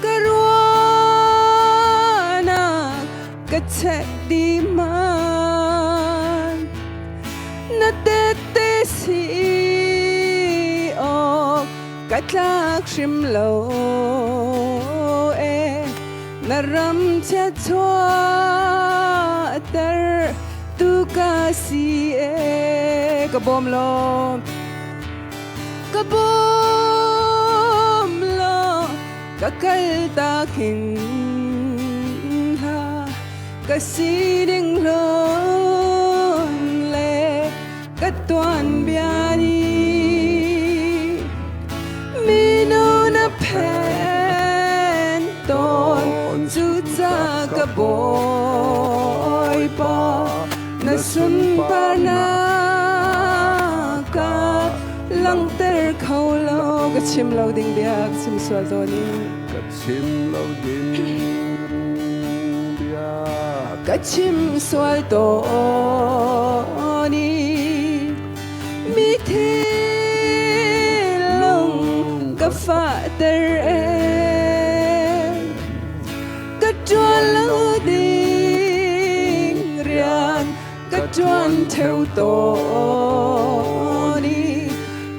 ka ruahnak ka chek dih man na tette si awk ka tlak hrim lo e. Na ram chia chuahter tu ka si e. Ka bawm law, ka bawm law ka kal tak hin hlah, ka sining hlun le ka tuanbia nih minu na phen tawn. Cuca ka Bawipa, na sunparnak ka langhter kho lo. Ka chim lo ding bia ka chim sual tawn i Ka chim lo ding bia ka chim sual tawn i mi thinlung ka fahter e. Ka ṭuan lo ding rian ka ṭuan ṭheu tawn i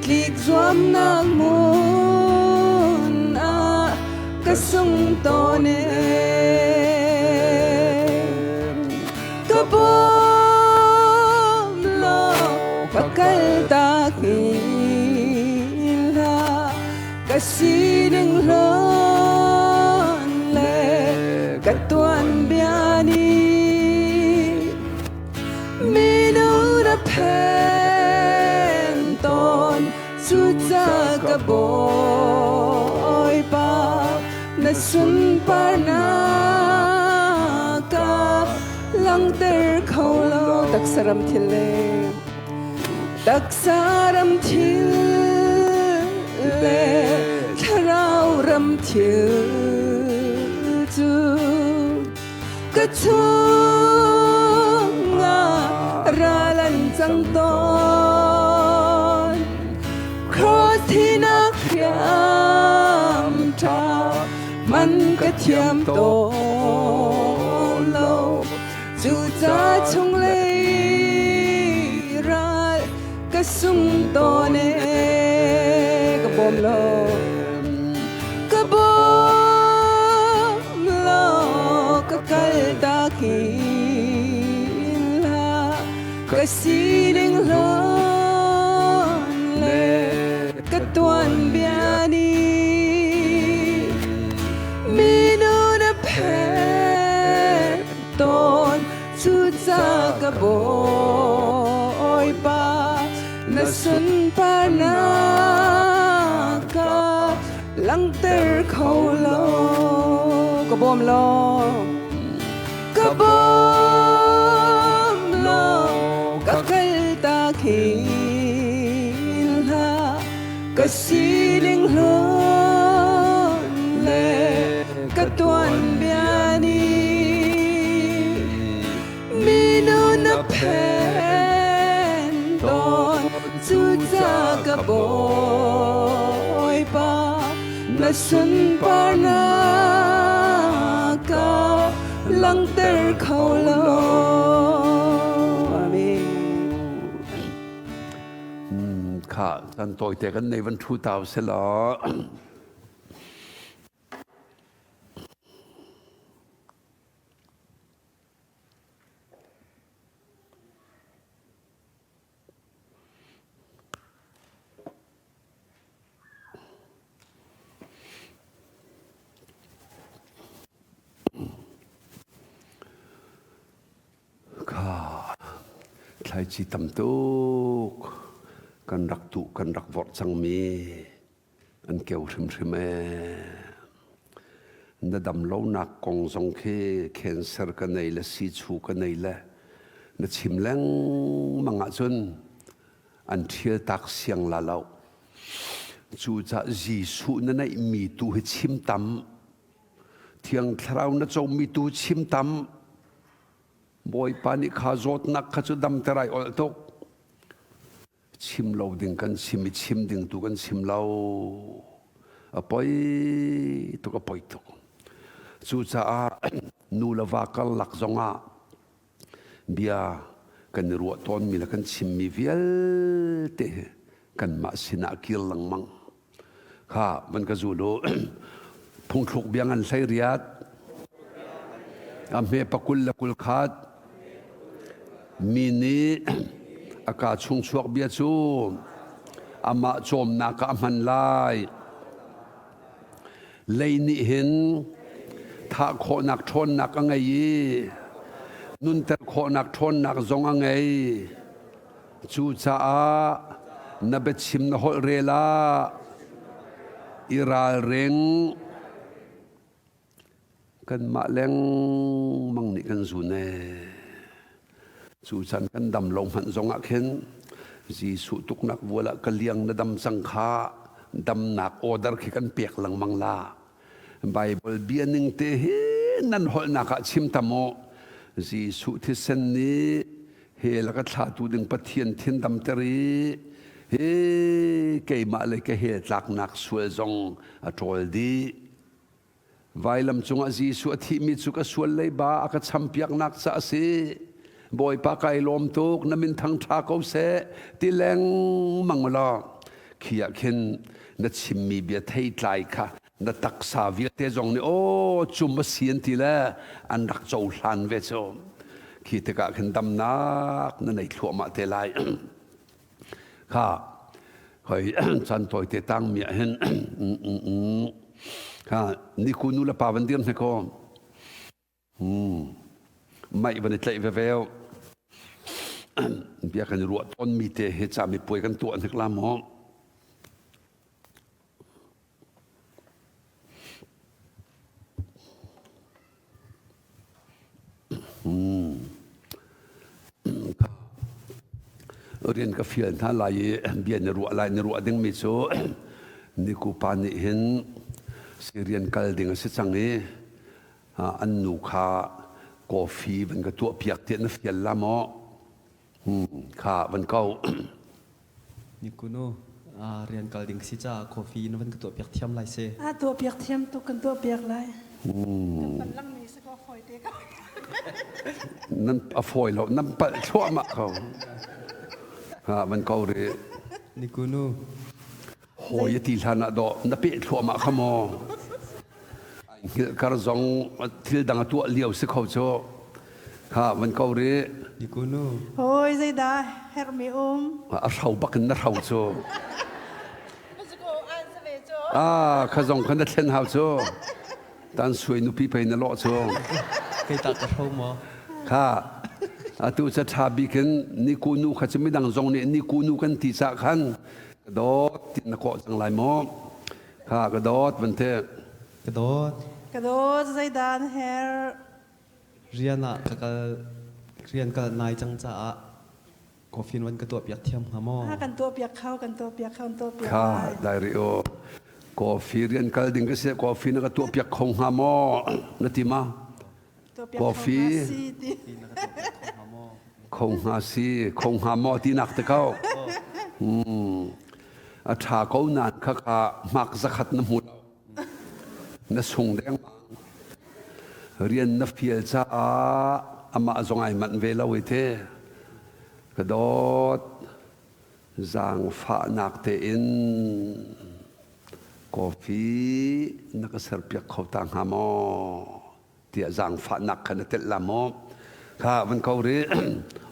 tlik zuam Nuamnak hmun ah ka sung tawn e. Ka bawm law ka kal tak hlah. Ka sining hlawn le ka tuanbia nih minu na phen tawn. Cuca ka Bawipa, na sunparnak ka langhter kho lo. Taksa ram thil le taksa ram thil le thlarau ram thil cu ka chungah ral an cang tawn. Cross thinak hriam ṭha man ka thiam tawn lo. Cuca chunglei ral ka sung tawn e. Ka bawm lo, ka bawm lo, ka kal tak in hlah. Ka sining hlawn le ka tuanbia nih minu na phen tawn. Cuca ka Bawipa, na sunparnak ka langhter kho lo. Ka bawm law, ka bawm law, ka kal tak hin hlah. Ka sining hlawn le ka tuanbia nih minu na phen tawn. Cuca ka Bawipa, na sunparnak ka langhter kho lo. Amen. Kha can tawite kan nei van thu tau selaw. Kha thlaici tam tuk kan rak tuh kan rak vorh cangmi an keu hrimhrim ee. Na dam lonak kong zong khi cancer ka nei le siichu ka nei le na chim lengmang ahcun an ṭhial tak siang la lo. Cucaah Jesuh na neihmi tu hi chim tam. Thiang Thlarau na comi tu chim tam. Bawipa nih kha zawtnak kha cu damter ai olh tuk. Chim lo ding kan chim i chim ding tu kan chim lo. A poi tuk, a poi tuk. Cucaah nu le va karlak zongah bia kan i ruah tawnmi le kan chimmi vialte hi kanmah sinah kir lengmang. Kha van ka zul u. Phungthluk bia ngan hlei riat. A hme pakul le kul khat. Mi nih a kaa chung chuak bia cu amah cawmnak ah a hman lai. Lei nih hin thah khawhnak ṭhawnnak a ngei i nunter khawhnak ṭhawnnak zong a ngei. Cucaah na biachim na holh rel ah i ralring. Kanmah lengmang nih kan zun ee. Cu chan kan dam lo hmanh zong ah khin Jesuh tuknak vual ah ka liang na dam cang kha damnak order khi kan pek lengmang la. Bible bia ning te hi nan holhnak ah chim tam u. Jesuh thisen nih hell a ka thlatu ding Pathian thin damter i hi keimah le ka hell tlaknak sual zong a ṭawl dih. Vailam cungah Jesuh a thihmi cu ka sual leiba a ka champiaknak ca a si. Bawipa kai lawm tuk, na min thangṭha ko seh ti lengmang law. Khi ah khin na chimmi bia theitlai kha na taksa vialte zong nih aw cum a si an ti le an rak cohlan ve cu. Khi tikah khin damnak na nei thluahmah te lai. Kha hoi chan tawi te tang mi ah hin kha niku nu le pa van dir hne ko. Maih van i tlaih veveo. Bia kan i ruah tawnmi te hi camipuai kan tuah hnik la maw? Rian ka fial hna lai i bia na ruah lai na ruah dingmi cu nikupa nih hin Syrian kal ding a si cang i an nu kha coffee van ka tuah piak tiah na fial la maw? Kha van ko. Nikunu rian kal ding si caah coffee na van ka tuah piak thiam lai si. A tuah piak thiam tuk kan tuah piak lai. Kan palh langmi si ko fawi te ko. Nan a fawi lo nan palh thluahmah ko. Ha van ko ri. Nikunu. Hawi a ti hlan ah dawh na peh thluahmah kha maw? Hngilhkar zong thil dang a tuah lio si kho cu. Kha van ko rih. Nikunu. Hawi zeidah herhmi um? A hro bak in na hro cu. Ah, kha zong kha na thlen hau cu. Tan suai nupi pei na lawh cu. Kei ta ka hro maw? Kha atu ca ṭha bik in niku nu kha cu midang zong nih niku nu kan ti cah khan ka dawt ti na kawh cang lai maw? Kha ka dawt van te. Ka dawt. Ka dawt zeidah na herh? Rian ah ka kal rian kal nai cang caah coffee van ka tuah piak thiam hnga maw? Kan tuah piak kho, kan tuah piak kho, kan tuah piak. Kha dai o. Coffee rian kal ding ka si coffee na ka tuah piak kho hnga maw? Na ti ma? Coffee kho hnga si, kho hnga maw ti nak te ko. A ṭha ko nan kha kha hmak zakhat na hmu lo. Na sung dengmang. Rian na fial caah amah zong ai manh ve lo i te. Ka dawt zaangfahnak tein coffee na ka serpiak kho ta hnga maw? Tiah zaangfahnak kha na telh la maw? Kha van ko rih.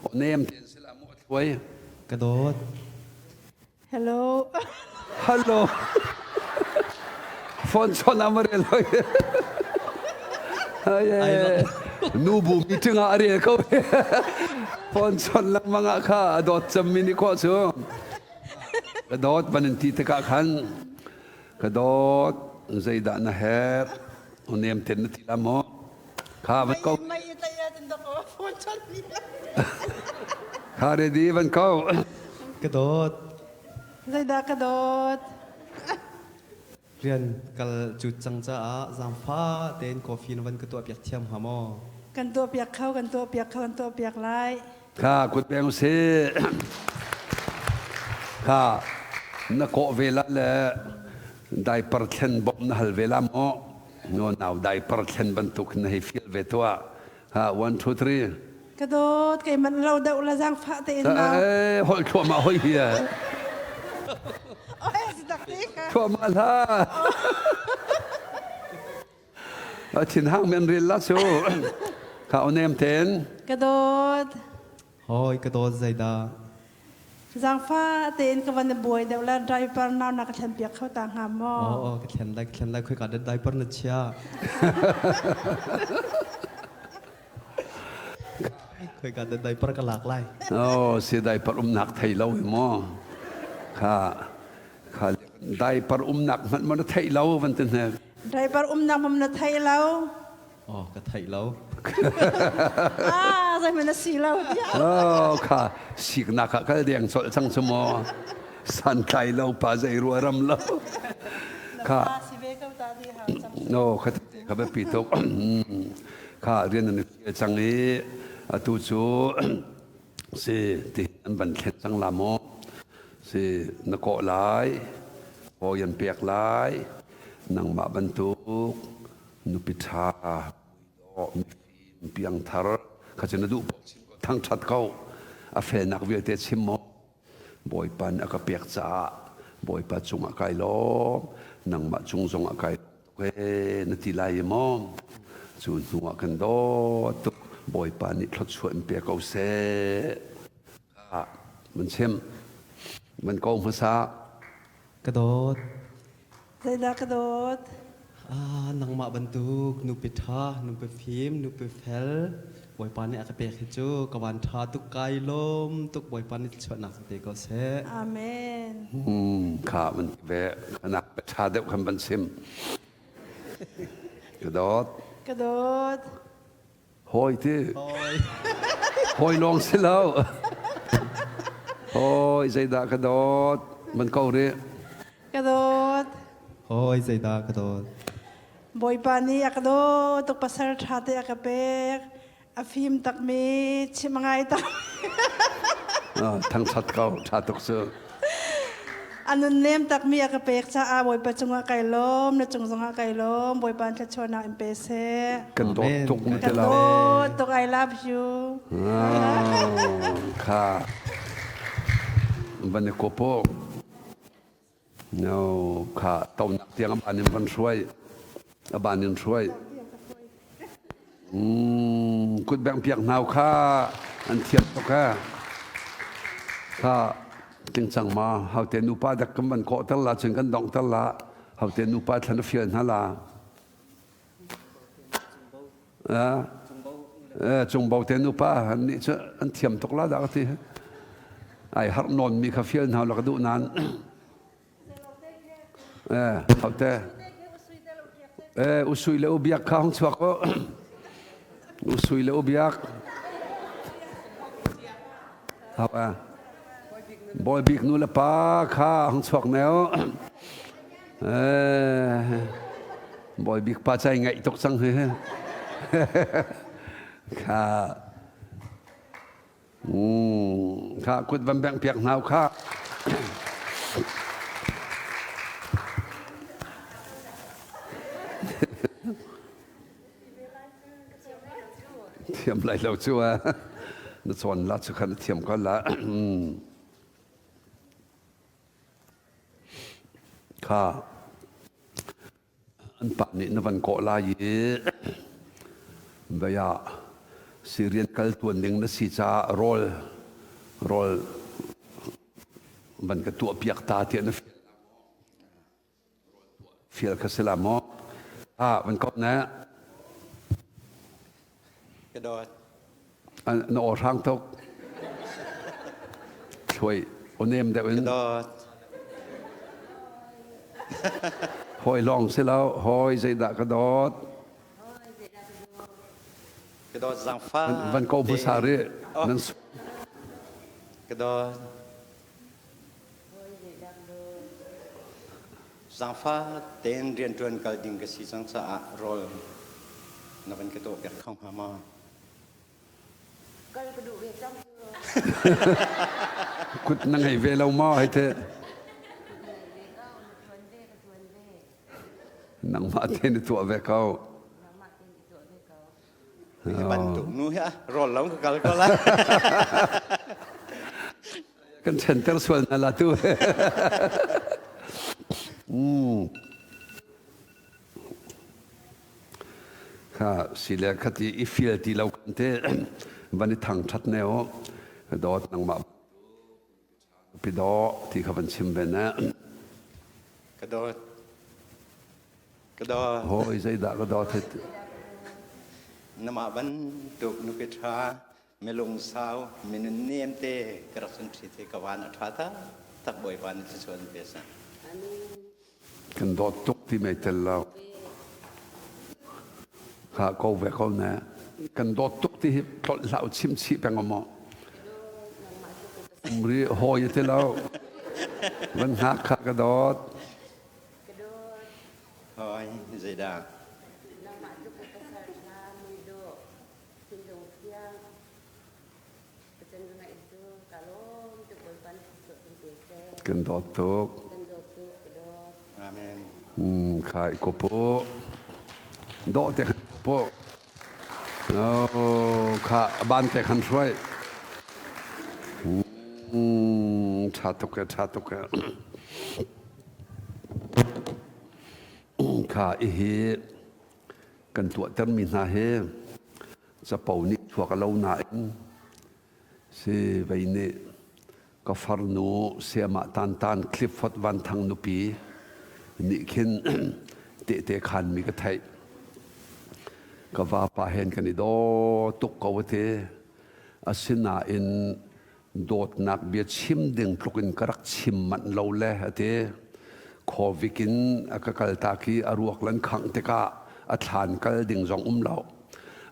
Aw nem tein si la maw a thluai. Ka dawt. Hello. Hello. Phone chon ah marel hoi. Nu bu meeting ah a rel ko. Phone chon lengmang ah kha a dawt cemmi nih khawh cu. Ka dawt van in ti tikah khan ka dawt zeidah na herh nem ten na ti la maw kha van ko kha ready van ko ka dawt zeidah ka dawt rian kal cu cang caah zaangfa tein coffee na van ka tuah piak thiam hnga maw kan tuah piak kho kan tuah piak kho kan tuah piak lai kha kut peng si kha na kawh ve la le diaper thlen bawmh na hal ve la maw No nau diaper thlen bantuk na hei fial ve tuah. Ha 1 2 3. Ka dawt kei man lo deuh la zang fa te in nau. Eh holh thluahmah hoi hi. Oi si tak ti ka. Thluahmah la. A thin hang men ril la chu. Ka onem ten. Ka dawt. Hawi ka dawt zeidah? Zaangfah tein ka van i buai deuh le diaper nau na ka thlen piak kho ta hnga maw? Aw, ka thlen lai, ka thlen lai, khoika dah diaper na chia? Khoika dah diaper ka lak lai? Oh, si diaper umnak thei lo hi maw? Kha, kha diaper umnak hmanh maw na theih lo van ti hne. Diaper umnak hmanh na thei lo. Oh, ka theih lo. Ah, zeihmanh na si lo tiah. Oh, kha siknak ah kal deng colh cang cu maw. Santlai lo pa zei rua ram lo. Kha. Si ve ko ta di ha cang. No, kha kha biapi tuk. Kha rian an i cang i atu cu si ti an van thlen cang la maw. Si na kawh lai, hawi an pek lai, nangmah bantuk nupi ṭha, muidawh, mifim, piangthar kha cu na duh paoh chim ko, thangṭhat ko. A felnak vialte chim maw? Bawipa nih a ka pek caah Bawipa cungah kai lawm, nangmah cung zongah kai tuk ee na ti lai i maw? Cu hnuah kan dawt tuk. Bawipa nih thluachuah in pe ko seh. Man chim. Man ko hmasa. Ka dawt. Zeidah ka dawt? Ah, nangmah bantuk nupi ṭha, nupi fim, nupi fel Bawipa nih a ka pek hi cu ka van ṭha tuk kai lawm tuk Bawipa nih thluachuahnak kan pe ko seh. Amen. Kha man ve nak ṭha deuh khan van chim. Ka dawt. Ka dawt. Hawi ti. Hawi lawng si lo. Hawi zeidah ka dawt man ko rih. Ka dawt. Hawi zeidah ka dawt. Bawipa nih a ka dawt tuk pasal ṭha te a ka pek. A fim takmi chim a ngai tak. Thangṭhat ko ṭha tuk cu. A nunnem takmi a ka pek caah Bawipa cungah kai lawm, na cung zongah kai lawm. Bawipa thluachuahnak in pe seh. Kan dawt tuk na ti Kan dawt tuk, I love you. Kha van i kopo. No, kha tonak tiang a ban in van hruai. A ban in hruai. Kut beng piak hnau kha an thiam tuk ha. Kha tingcang ma haute nupa dak kan van kawh ter la cun kan dong ter la haute nupa thlan a fial hna la. Cungbo te nupa an nih cu an thiam tuk la dah ka ti. Ai harh nawn mi kha fial hna la ka duh nan. Haute. Usui le ubiak kha hong chuak ko. Usui le ubiak. Hau Bawi bik nu le pa kha hong chuak neo. Bawi bik pa cai ngaih tuk cang hi. Kha Kha kut van bengh piak hna kha. Thiam lai lo cu a na cawn la cu khan na thiam ko la. Kha An pa nih na van kawh lai i vei ah Syrian kal tuan ding na si caah rawl rawl van ka tuah piak ta tiah na fial kha si la maw? Ah, van kawh ne. Ka dawt. Na aw hrang tuk. Thluai aw nem deuh in. Ka dawt. Hawi lawng si lo, hawi zeidah ka dawt. Ka dawt zaangfah. Van ko hmasa rih. Nan Ka dawt. Zaangfah tein rianṭuan kal ding ka si cang caah rawl na van ka tuahpiak kho hnga maw? Kal ka duh ve cang cu. Kut na ngei ve lo maw hei teh? Nangmah te na tuah ve ko. Hi bantuk nu hi rawl lo ka kal ko la. Kan ṭhenter sual hna la tu. Kha sile khati i feel ti lo kan te van i thang ṭhat ne o dawt nangmah pi daw ti kha van chim ve na. Ka dawt. Ka dawt. Hoi zeidah ka dawt het. Namah bantuk nupi ṭha milungsau minun nem te ka rak sun ṭhi te ka van a ṭha ta tak Bawipa nih thluachuah an pe sa. Kan dawt tuk ti mei tel lo. Kha ko ve ko ne. Kan dawt tuk ti hi tlolh hlah u chim chih peng maw. Umri hawi ti lo. Van hngak kha ka dawt. Hawi zeidah? Nangmah tluk i pasal ṭha muidawh thinlung thiang Pathian ka ngaih cu ka lawm tuk Bawipa nih thluachuah kan pe seh. Kan dawt tuk. Kan dawt tuk ka dawt. Amen. Kha i ko pu. Dawh te pu. Oh, kha ban te khan hruai. Ṭha tuk e, ṭha tuk e. Kha ihi kan tuahtermi hna hi capo nih chuak a lo nain si vei nih ka farnu Sayamah Tan Tan Clifford Van Thang nupi nih khin tehte khanmi ka theih. Ka vapa hen kan i daw tuk ko te. Asinain dawtnak bia chim ding tluk in ka rak chim manh lo le a ti. Khuavik in a ka kaltak i a ruak lan khangh tikah a thlan kal ding zong um lo.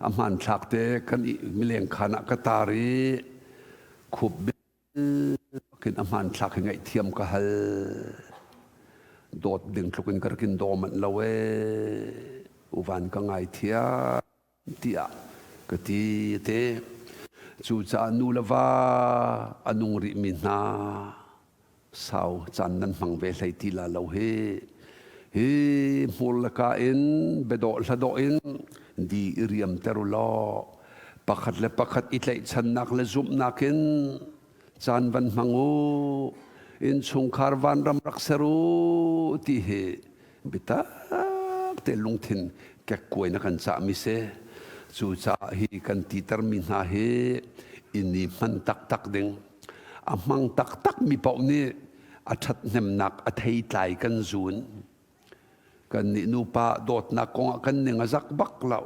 A hmanthlak te kan i mileng khan ah ka tar i khup bil in a hmanthlak hi ngaihthiam ka hal. Dawt ding tluk in ka rak in daw manh lo ee. Uvan ka ngaithiam. tiah ka ti te. Cucaah nu le va a nung rihmi hna sau caan nan hmang ve hlei ti la lo hi. Hi hmur le ka in biadawh hladawh in di i riamter u law pakhat le pakhat i tlaihchannak le zumhnak in caan van hmang u innchungkhar vanram rak ser u ti hi biatak te lungthin kekkuai na kan cahmi si. Cucaah hi kan titermi hna hi inn i hman taktak ding a hmang taktak mi paoh nih a ṭhathnemnak a theitlai kan zun. Kannih nupa dawtnak kongah kan ning a zak bak lo.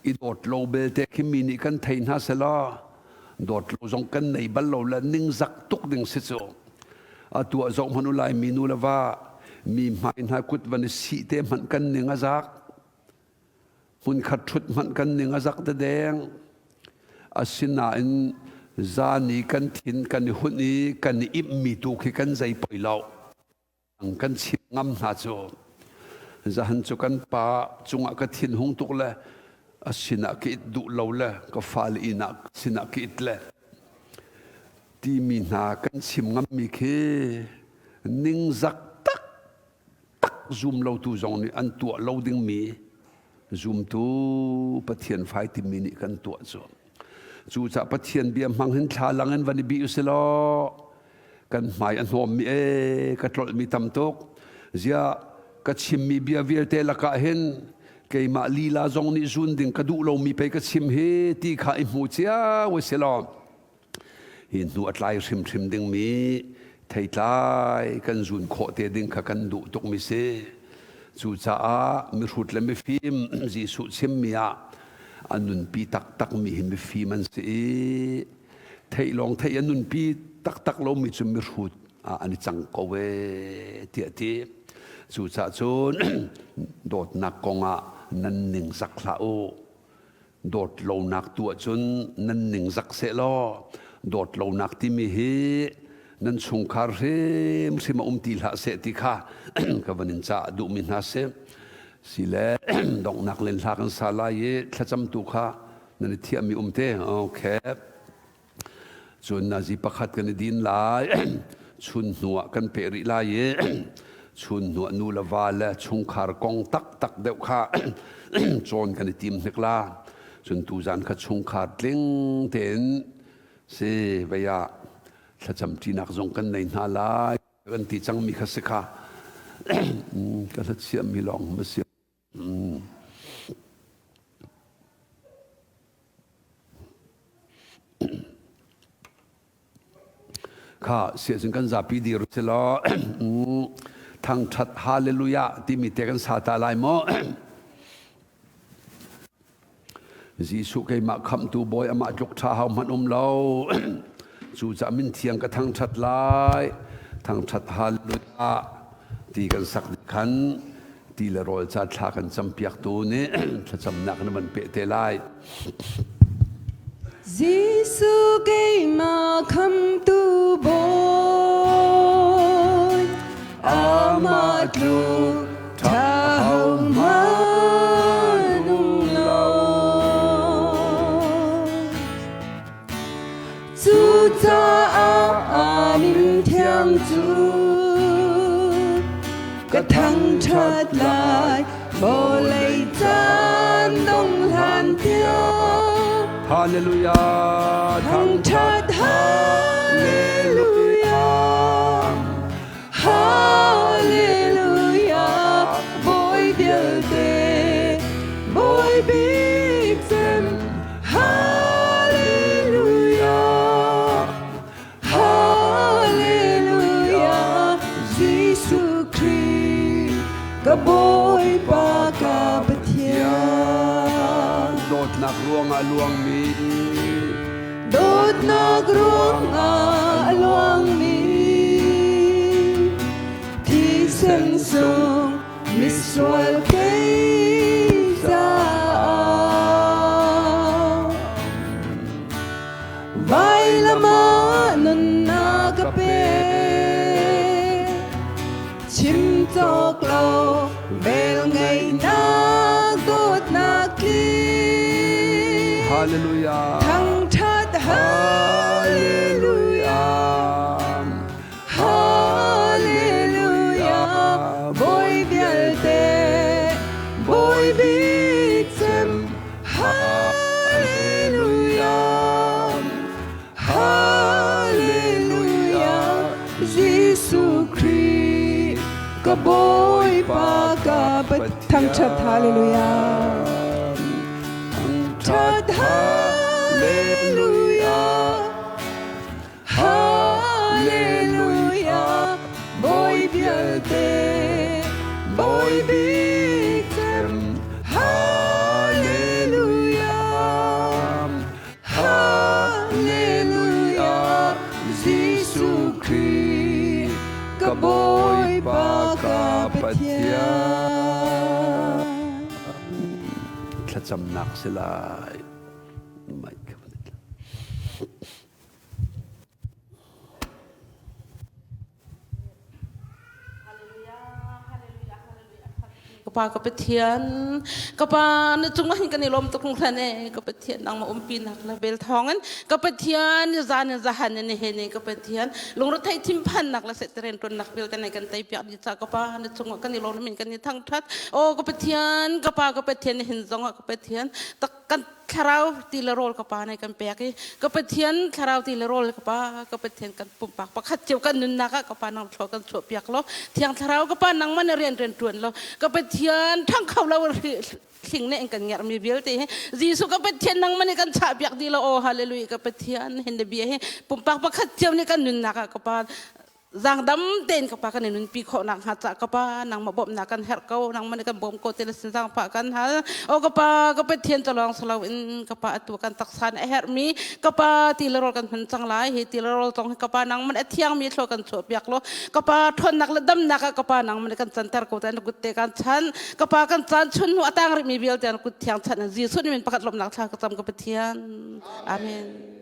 I dawt lo belte khi mi nih kan thei hna selaw dawt lo zong kan nei bal lo le ningzak tuk ding si cu. Atu ah zoh hmanh u lai mi nu le va mi hmai hna kut van i sih te hmanh kan ning a zak. Hmunkhat ṭhut hmanh kan ning a zak dedeng. Asinain zan i kan thin kan i hunh i kan i immi tu khi kan zei poi lo. Kan chim ngam hna cu zahan cu kan pa cungah ka thin hung tuk le a sinah ka it duh lo le ka fale inn ah sinah ka it le timi hna kan chim ngammi khi ningzak tak tak zum lotu zong nih an tuah lo dingmi zumtu Pathian fai timi nih kan tuah cu. Cucaah Pathian bia hmang hin thlalang in van i bih usih law kan hmai a hnawmmi ee ka tlolhmi tam tuk. Ziah ka chimmi bia vialte lakah hin keimah lila zong nih zun ding ka duh lomi pei ka chim hi ti kha i hmu cio usih law hi hnu a tlai hrimhrim dingmi theitlai kan zun khawh te ding kha kan duh tukmi si. Cucaah mihrut le mifim Jesuh chimmi ah a nunpi taktakmi hi mifim an si i theih lawng theih a nunpi taktak lomi cu mihrut ah an i cang ko ee tiah ti. Cucaah cun dawtnak kongah nan ningzak hlah u. Dawt lonak tu ahcun nan ningzak sehlaw dawt lonak timi hi nan chungkhar hrimhrim a um ti hlah seh ti kha ka van in cah duhmi hna si. Sile donghnak len hla kan sa lai i thlacamtu kha nan i thiahmi um te. Okay. Cun nazi pakhat kan i din lai. Chun hnuah kan peh rih lai i chun hnuah nu le va le chungkhar kong taktak deuh kha cawn kan i tim hnik la. Cun tuzan kha chungkhar tling tein si vei ah thlacam ṭinak zong kan nei hna lai kan ti cangmi kha si kha ka hlachiahmi lawng ma si. Kha siahcun kan zapi dir si law thangṭhat hallelujah timi te kan sa ta lai maw? Jesuh keimah khamhtu Bawi amah tluk ṭha ho hmanh um lo. Cucaah min thiang ka thangṭhat lai. Thangṭhat hallelujah ti kan sak dih khan ti le rawl ca thla kan campiaktu nih thlacamnak na van peh te lai. Jesuh keimah khamtu Bawi amah tluk ṭha ho hmanh um lo. Cucaah a min thiang cu ka thangṭhat lai vawlei caan dong hlan tiang. Hallelujah. Thangṭhat Hallelujah. Hallelujah. Bawipa. Ka Bawipa ka Pathian. Dawtnak ruangah luangmi Dawtnak ruangah a luangmi thisen sung misual kei caah vailam ah nunnak ka pek chim cawk lo vel ngeihnak dawtnak tling Hallelujah thangṭhat hallelujah Hallelujah Bawi vialte Bawi bik cem Hallelujah Hallelujah Jesuh Khrih ka Bawipa ka Thangṭhat Hallelujah Thangṭhat Hallelujah Hallelujah Bawi vialte Bawi bik cem Hallelujah Hallelujah Jesuh Khrih ka Bawipa ka Pathian Thlacamnak si lai. Mic. Ka pa ka Pathian ka pa na cungah hin kan i lawm tuk hringhran e ka Pathian nangmah umpinak le vel thawngin ka Pathian zan in zahan in he ne ka Pathian lungretheih thinphannak le seteren tonnak vialte nei kan tei piak dih ca ka pa na cungah kan i lawm min kan i thangthat o ka Pathian ka pa ka Pathian hin zongah ka Pathian tak kan thlarau ti le rawl ka pa nih kan pek i ka Pathian thlarau ti le rawl ka pa ka Pathian kan pumpak pakhat cio kan nunnak ah ka pa nang thlua kan chuah piak lo thiang thlarau ka pa nang man rian rian tuan lo ka Pathian thang kho lo thling ne kan ngerh mi vialte hi Jesuh ka Pathian nang man kan chah piak di lo o hallelujah ka Pathian hin bia hi pumpak pakhat cio nih kan nunnak ah ka pa Zaangdam tein ka pa kan i nunpi khawh nak hnga ca ka pa nangmah bawmhnak kan herh ko nangmah nih kan bawm ko ti le sin zaangfah kan hal o ka pa ka Pathian ca lawng si loin ka pa atu kan taksa nih a herhmi ka pa ti le rawl kan hman cang lai hi ti le rawl zong hi ka pa nangmah nih a thiangmi thlua kan chuah piak law ka pa ṭhawnnak le damnak ah ka pa nangmah nih kan canter ko te na kut te kan chan ka pa kan caan chun hnu a tang rihmi vialte na kut thiang chan Jesuh nih min pakhat lawmhnak thla ka cam ka Pathian amen.